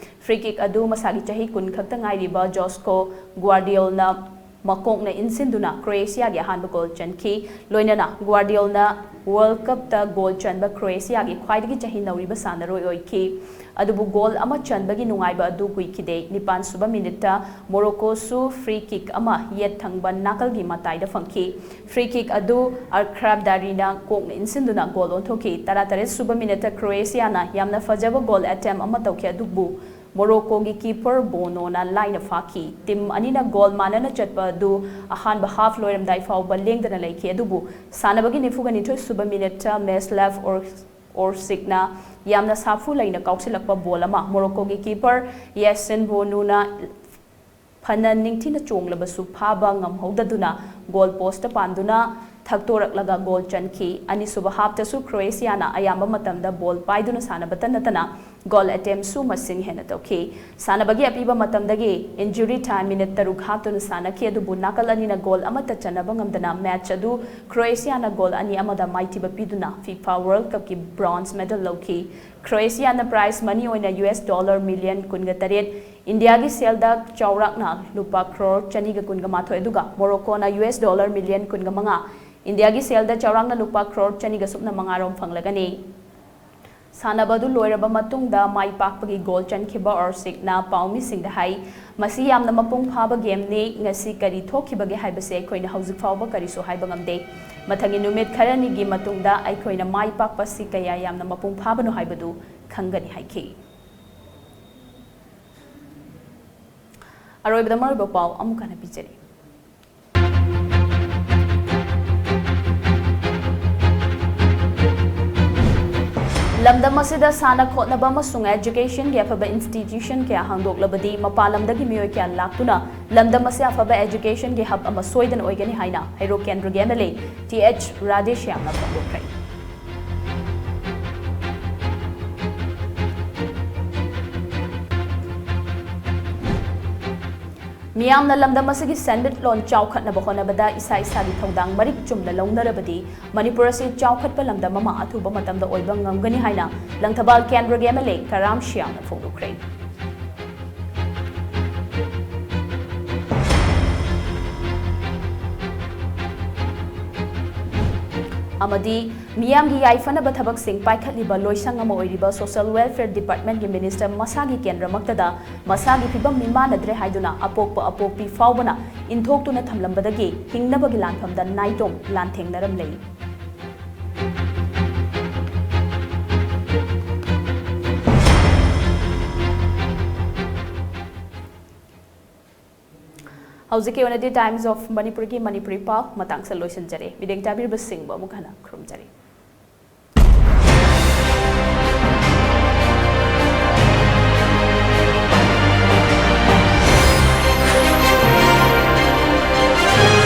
Free kick ꯑꯗꯨ ꯃꯁꯥꯒꯤ ꯆꯍꯤ ꯀꯨꯟ ꯈꯛꯇ ꯉꯥꯏꯔꯤꯕ Josko Gvardiolꯅ ꯃꯀꯣꯛꯅ ꯏꯟꯁꯤꯟꯗꯨꯅ Croatiaꯒꯤ ꯑꯍꯥꯟꯕ goal ꯆꯟꯈꯤ꯫ ꯂꯣꯏꯅꯅ Gvardiolꯅ World Cupꯇ goal ꯆꯟꯕ Croatiaꯒꯤ ꯈ꯭ꯋꯥꯏꯗꯒꯤ ꯆꯍꯤ ꯅꯧꯔꯤꯕ ꯁꯥꯟꯅꯔꯣꯏ ꯑꯣꯏꯈꯤ꯫ ꯑꯗꯨꯕꯨ goal ꯑꯃ ꯆꯟꯕꯒꯤ ꯅꯨꯡꯉꯥꯏꯕ ꯑꯗꯨ ꯀꯨꯏꯈꯤꯗꯦ꯫ ꯅꯤꯄꯥꯟ ꯁꯨꯕ minuteꯇ Moroccoꯁꯨ free kick ꯑꯃ ꯌꯦꯠ ꯊꯪꯕ ꯅꯥꯀꯜꯒꯤ ꯃꯇꯥꯏꯗ ꯐꯪꯈꯤ꯫ Free kick ꯑꯗꯨ Akrab Darina ꯀꯣꯛꯅ ꯏꯟꯁꯤꯟꯗꯨꯅ goal ꯑꯣꯟꯊꯣꯛꯈꯤ꯫ ꯇꯔꯥꯇꯔꯦꯠ ꯁꯨꯕ minuteꯇ Croatiaꯅ ꯌꯥꯝꯅ ꯐꯖꯕ goal attempt ꯑꯃ ꯇꯧꯈꯤ, ꯑꯗꯨꯕꯨ Moroccoꯒꯤ keeper Bonoꯅ ꯂꯥꯏꯅ ꯐꯥꯈꯤ꯫ Team ꯑꯅꯤꯅ goal ꯃꯥꯟꯅꯅ ꯆꯠꯄ ꯑꯗꯨ ꯑꯍꯥꯟꯕ half ꯂꯣꯏꯔꯝꯗꯥꯏ ꯐꯥꯎꯕ ꯂꯦꯡꯗꯅ ꯂꯩꯈꯤ, ꯑꯗꯨꯕꯨ ꯁꯥꯟꯅꯕꯒꯤ ꯅꯤꯐꯨꯒ ꯅꯤꯊꯣꯏ ꯁꯨꯕ minuteꯇ Mislav Or-, Orsicꯅ ꯌꯥꯝꯅ ꯁꯥꯐꯨ ꯂꯩꯅ ꯀꯥꯎꯁꯤꯜꯂꯛꯄ ball ꯑꯃ Moroccoꯒꯤ keeper Yassine Bonoꯅ ꯐꯅ ꯅꯤꯡꯊꯤꯅ ꯆꯣꯡꯂꯕꯁꯨ ꯐꯥꯕ ꯉꯝꯍꯧꯗꯗꯨꯅ goal postꯇ ꯄꯥꯟꯗꯨꯅ ꯊꯛꯇꯣꯔꯛꯂꯒ goal ꯆꯟꯈꯤ꯫ ꯑꯅꯤꯁꯨꯕ halfꯇꯁꯨ Croatiaꯅ ꯑꯌꯥꯝꯕ ꯃꯇꯝꯗ ball ꯄꯥꯏꯗꯨꯅ ꯁꯥꯟꯅꯕꯇ ꯅꯠꯇꯅ Goal attempt ꯁꯨ ꯃꯁꯤꯡ ꯍꯦꯟꯅ ꯇꯧꯈꯤ꯫ ꯁꯥꯟꯅꯕꯒꯤ ꯑꯄꯤꯕ ꯃꯇꯝꯗꯒꯤ injury time minute ꯇꯔꯨꯛ ꯍꯥꯞꯇꯨꯅ ꯁꯥꯟꯅꯈꯤ, ꯑꯗꯨꯕꯨ ꯅꯥꯀꯜ ꯑꯅꯤꯅ goal ꯑꯃꯠꯇ ꯆꯟꯅꯕ ꯉꯝꯗꯅ match ꯑꯗꯨ Croatia ꯅ goal ꯑꯅꯤ ꯑꯃꯗ ꯃꯥꯏꯊꯤꯕ ꯄꯤꯗꯨꯅ FIFA World Cup ꯀꯤ bronze medal ꯂꯧꯈꯤ꯫ Croatia ꯅ prize money ꯑꯣꯏꯅ U S dollar million ꯀꯨꯟꯒ ꯇꯔꯦꯠ, ꯏꯟꯗꯤꯌꯥꯒꯤ ꯁꯦꯜꯗ ꯆꯥꯎꯔꯥꯛꯅ ꯂꯨꯄꯥ crore ꯆꯅꯤꯒ ꯀꯨꯟꯒ ꯃꯥꯊꯣꯏ, ꯑꯗꯨꯒ Morocco ꯅ U S dollar million ꯀꯨꯟꯒ ꯃꯉꯥ, ꯏꯟꯗꯤꯌꯥꯒꯤ ꯁꯦꯜꯗ ꯆꯥꯎꯔꯥꯛꯅ ꯂꯨꯄꯥ crore ꯆꯅꯤꯒ ꯁꯨꯞꯅ ꯃꯉꯥ ꯔꯣꯝ ꯐꯪꯂꯒꯅꯤ꯫ ꯁꯥꯟꯅꯕ ꯑꯗꯨ ꯂꯣꯏꯔꯕ ꯃꯇꯨꯡꯗ ꯃꯥꯏ ꯄꯥꯛꯄꯒꯤ goal ꯆꯟꯈꯤꯕ ꯑꯣꯔꯁꯤꯛꯅ ꯄꯥꯎꯃꯤꯁꯤꯡꯗ ꯍꯥꯏ, "ꯃꯁꯤ ꯌꯥꯝꯅ ꯃꯄꯨꯡ ꯐꯥꯕ game ꯅꯤ꯫ ꯉꯁꯤ ꯀꯔꯤ ꯊꯣꯛꯈꯤꯕꯒꯦ ꯍꯥꯏꯕꯁꯤ ꯑꯩꯈꯣꯏꯅ ꯍꯧꯖꯤꯛ ꯐꯥꯎꯕ ꯀꯔꯤꯁꯨ ꯍꯥꯏꯕ ꯉꯝꯗꯦ꯫ ꯃꯊꯪꯒꯤ ꯅꯨꯃꯤꯠ ꯈꯔꯅꯤꯒꯤ ꯃꯇꯨꯡꯗ ꯑꯩꯈꯣꯏꯅ ꯃꯥꯏ ꯄꯥꯛꯄ ꯑꯁꯤ ꯀꯌꯥ ꯌꯥꯝꯅ ꯃꯄꯨꯡ ꯐꯥꯕꯅꯣ ꯍꯥꯏꯕꯗꯨ ꯈꯪꯒꯅꯤ" ꯍꯥꯏꯈꯤ꯫ ꯑꯔꯣꯏꯕꯗ ꯃꯔꯨꯑꯣꯏꯕ ꯄꯥꯎ ꯑꯃꯨꯛ ꯍꯟꯅ ꯄꯤꯖꯔꯤ꯫ ꯂꯝꯗꯝ ꯑꯁꯤꯗ ꯁꯥꯟꯅ ꯈꯣꯠꯅꯕ ꯑꯃꯁꯨꯡ education ꯒꯤ ꯑꯐꯕ institution ꯀꯌꯥ ꯍꯥꯡꯗꯣꯛꯂꯕꯗꯤ ꯃꯄꯥꯟ ꯂꯝꯗꯒꯤ ꯃꯤꯑꯣꯏ ꯀꯌꯥ ꯂꯥꯛꯇꯨꯅ ꯂꯝꯗꯝ ꯑꯁꯤ ꯑꯐꯕ education ꯒꯤ hub ꯑꯃ ꯁꯣꯏꯗꯅ ꯑꯣꯏꯒꯅꯤ ꯍꯥꯏꯅ ꯍꯩꯔꯣꯛ ꯀꯦꯟꯗ꯭ꯔꯒꯤ M L A Th ꯔꯥꯙꯦꯁ꯭ꯌꯥꯝꯅ ꯐꯣꯡꯗꯣꯛꯈ꯭ꯔꯦ꯫ ꯃꯤꯌꯥꯝꯅ ꯂꯝꯗꯝ ꯑꯁꯤꯒꯤ ꯁꯦꯟꯃꯤꯠꯂꯣꯟ ꯆꯥꯎꯈꯠꯅꯕ ꯍꯣꯠꯅꯕꯗ ꯏꯁꯥ ꯏꯁꯥꯒꯤ ꯊꯧꯗꯥꯡ ꯃꯔꯤꯛ ꯆꯨꯝꯅ ꯂꯧꯅꯔꯕꯗꯤ ꯃꯅꯤꯄꯨꯔ ꯑꯁꯤ ꯆꯥꯎꯈꯠꯄ ꯂꯝꯗꯝ ꯑꯃ ꯑꯊꯨꯕ ꯃꯇꯝꯗ ꯑꯣꯏꯕ ꯉꯝꯒꯅꯤ ꯍꯥꯏꯅ ꯂꯪꯊꯕꯥꯜ ꯀꯦꯟꯗ꯭ꯔꯒꯤ M L A ꯀꯔꯥꯝ ꯁꯤꯌꯥꯝꯅ ꯐꯣꯡꯗꯣꯛꯈ꯭ꯔꯦ꯫ ꯑꯃꯗꯤ ꯃꯤꯌꯥꯝꯒꯤ ꯌꯥꯏꯐꯅꯕ ꯊꯕꯛꯁꯤꯡ ꯄꯥꯏꯈꯠꯂꯤꯕ ꯂꯣꯏꯁꯪ ꯑꯃ ꯑꯣꯏꯔꯤꯕ Social Welfare Department ꯀꯤ minister ꯃꯁꯥꯒꯤ ꯀꯦꯟꯗ꯭ꯔꯃꯛꯇꯗ ꯃꯁꯥꯒꯤ ꯐꯤꯕꯝ ꯃꯤꯃꯥꯟꯅꯗ꯭ꯔꯦ ꯍꯥꯏꯗꯨꯅ ꯑꯄꯣꯛꯄ ꯑꯄꯣꯛꯄꯤ ꯐꯥꯎꯕꯅ ꯏꯟꯊꯣꯛꯇꯨꯅ ꯊꯝꯂꯝꯕꯗꯒꯤ ꯍꯤꯡꯅꯕꯒꯤ ꯂꯥꯟꯐꯝꯗ ꯅꯥꯏꯇꯣꯝ ꯂꯥꯟꯊꯦꯡꯅꯔꯝꯂꯦ꯫ ꯍꯧꯖꯤꯛꯀꯤ ꯑꯣꯏꯅꯗꯤ Times of Manipur ꯒꯤ ꯃꯅꯤꯄꯨꯔꯤ ꯄꯥꯎ ꯃꯇꯥꯡꯁꯤꯗ ꯂꯣꯏꯁꯤꯟꯖꯔꯦ꯫ ꯃꯤꯠꯌꯦꯡ ꯇꯥꯕꯤꯔꯤꯕꯁꯤꯡꯕꯨ ꯑꯃꯨꯛ ꯍꯟꯅ ꯈꯨꯔꯨꯝꯖꯔꯤ꯫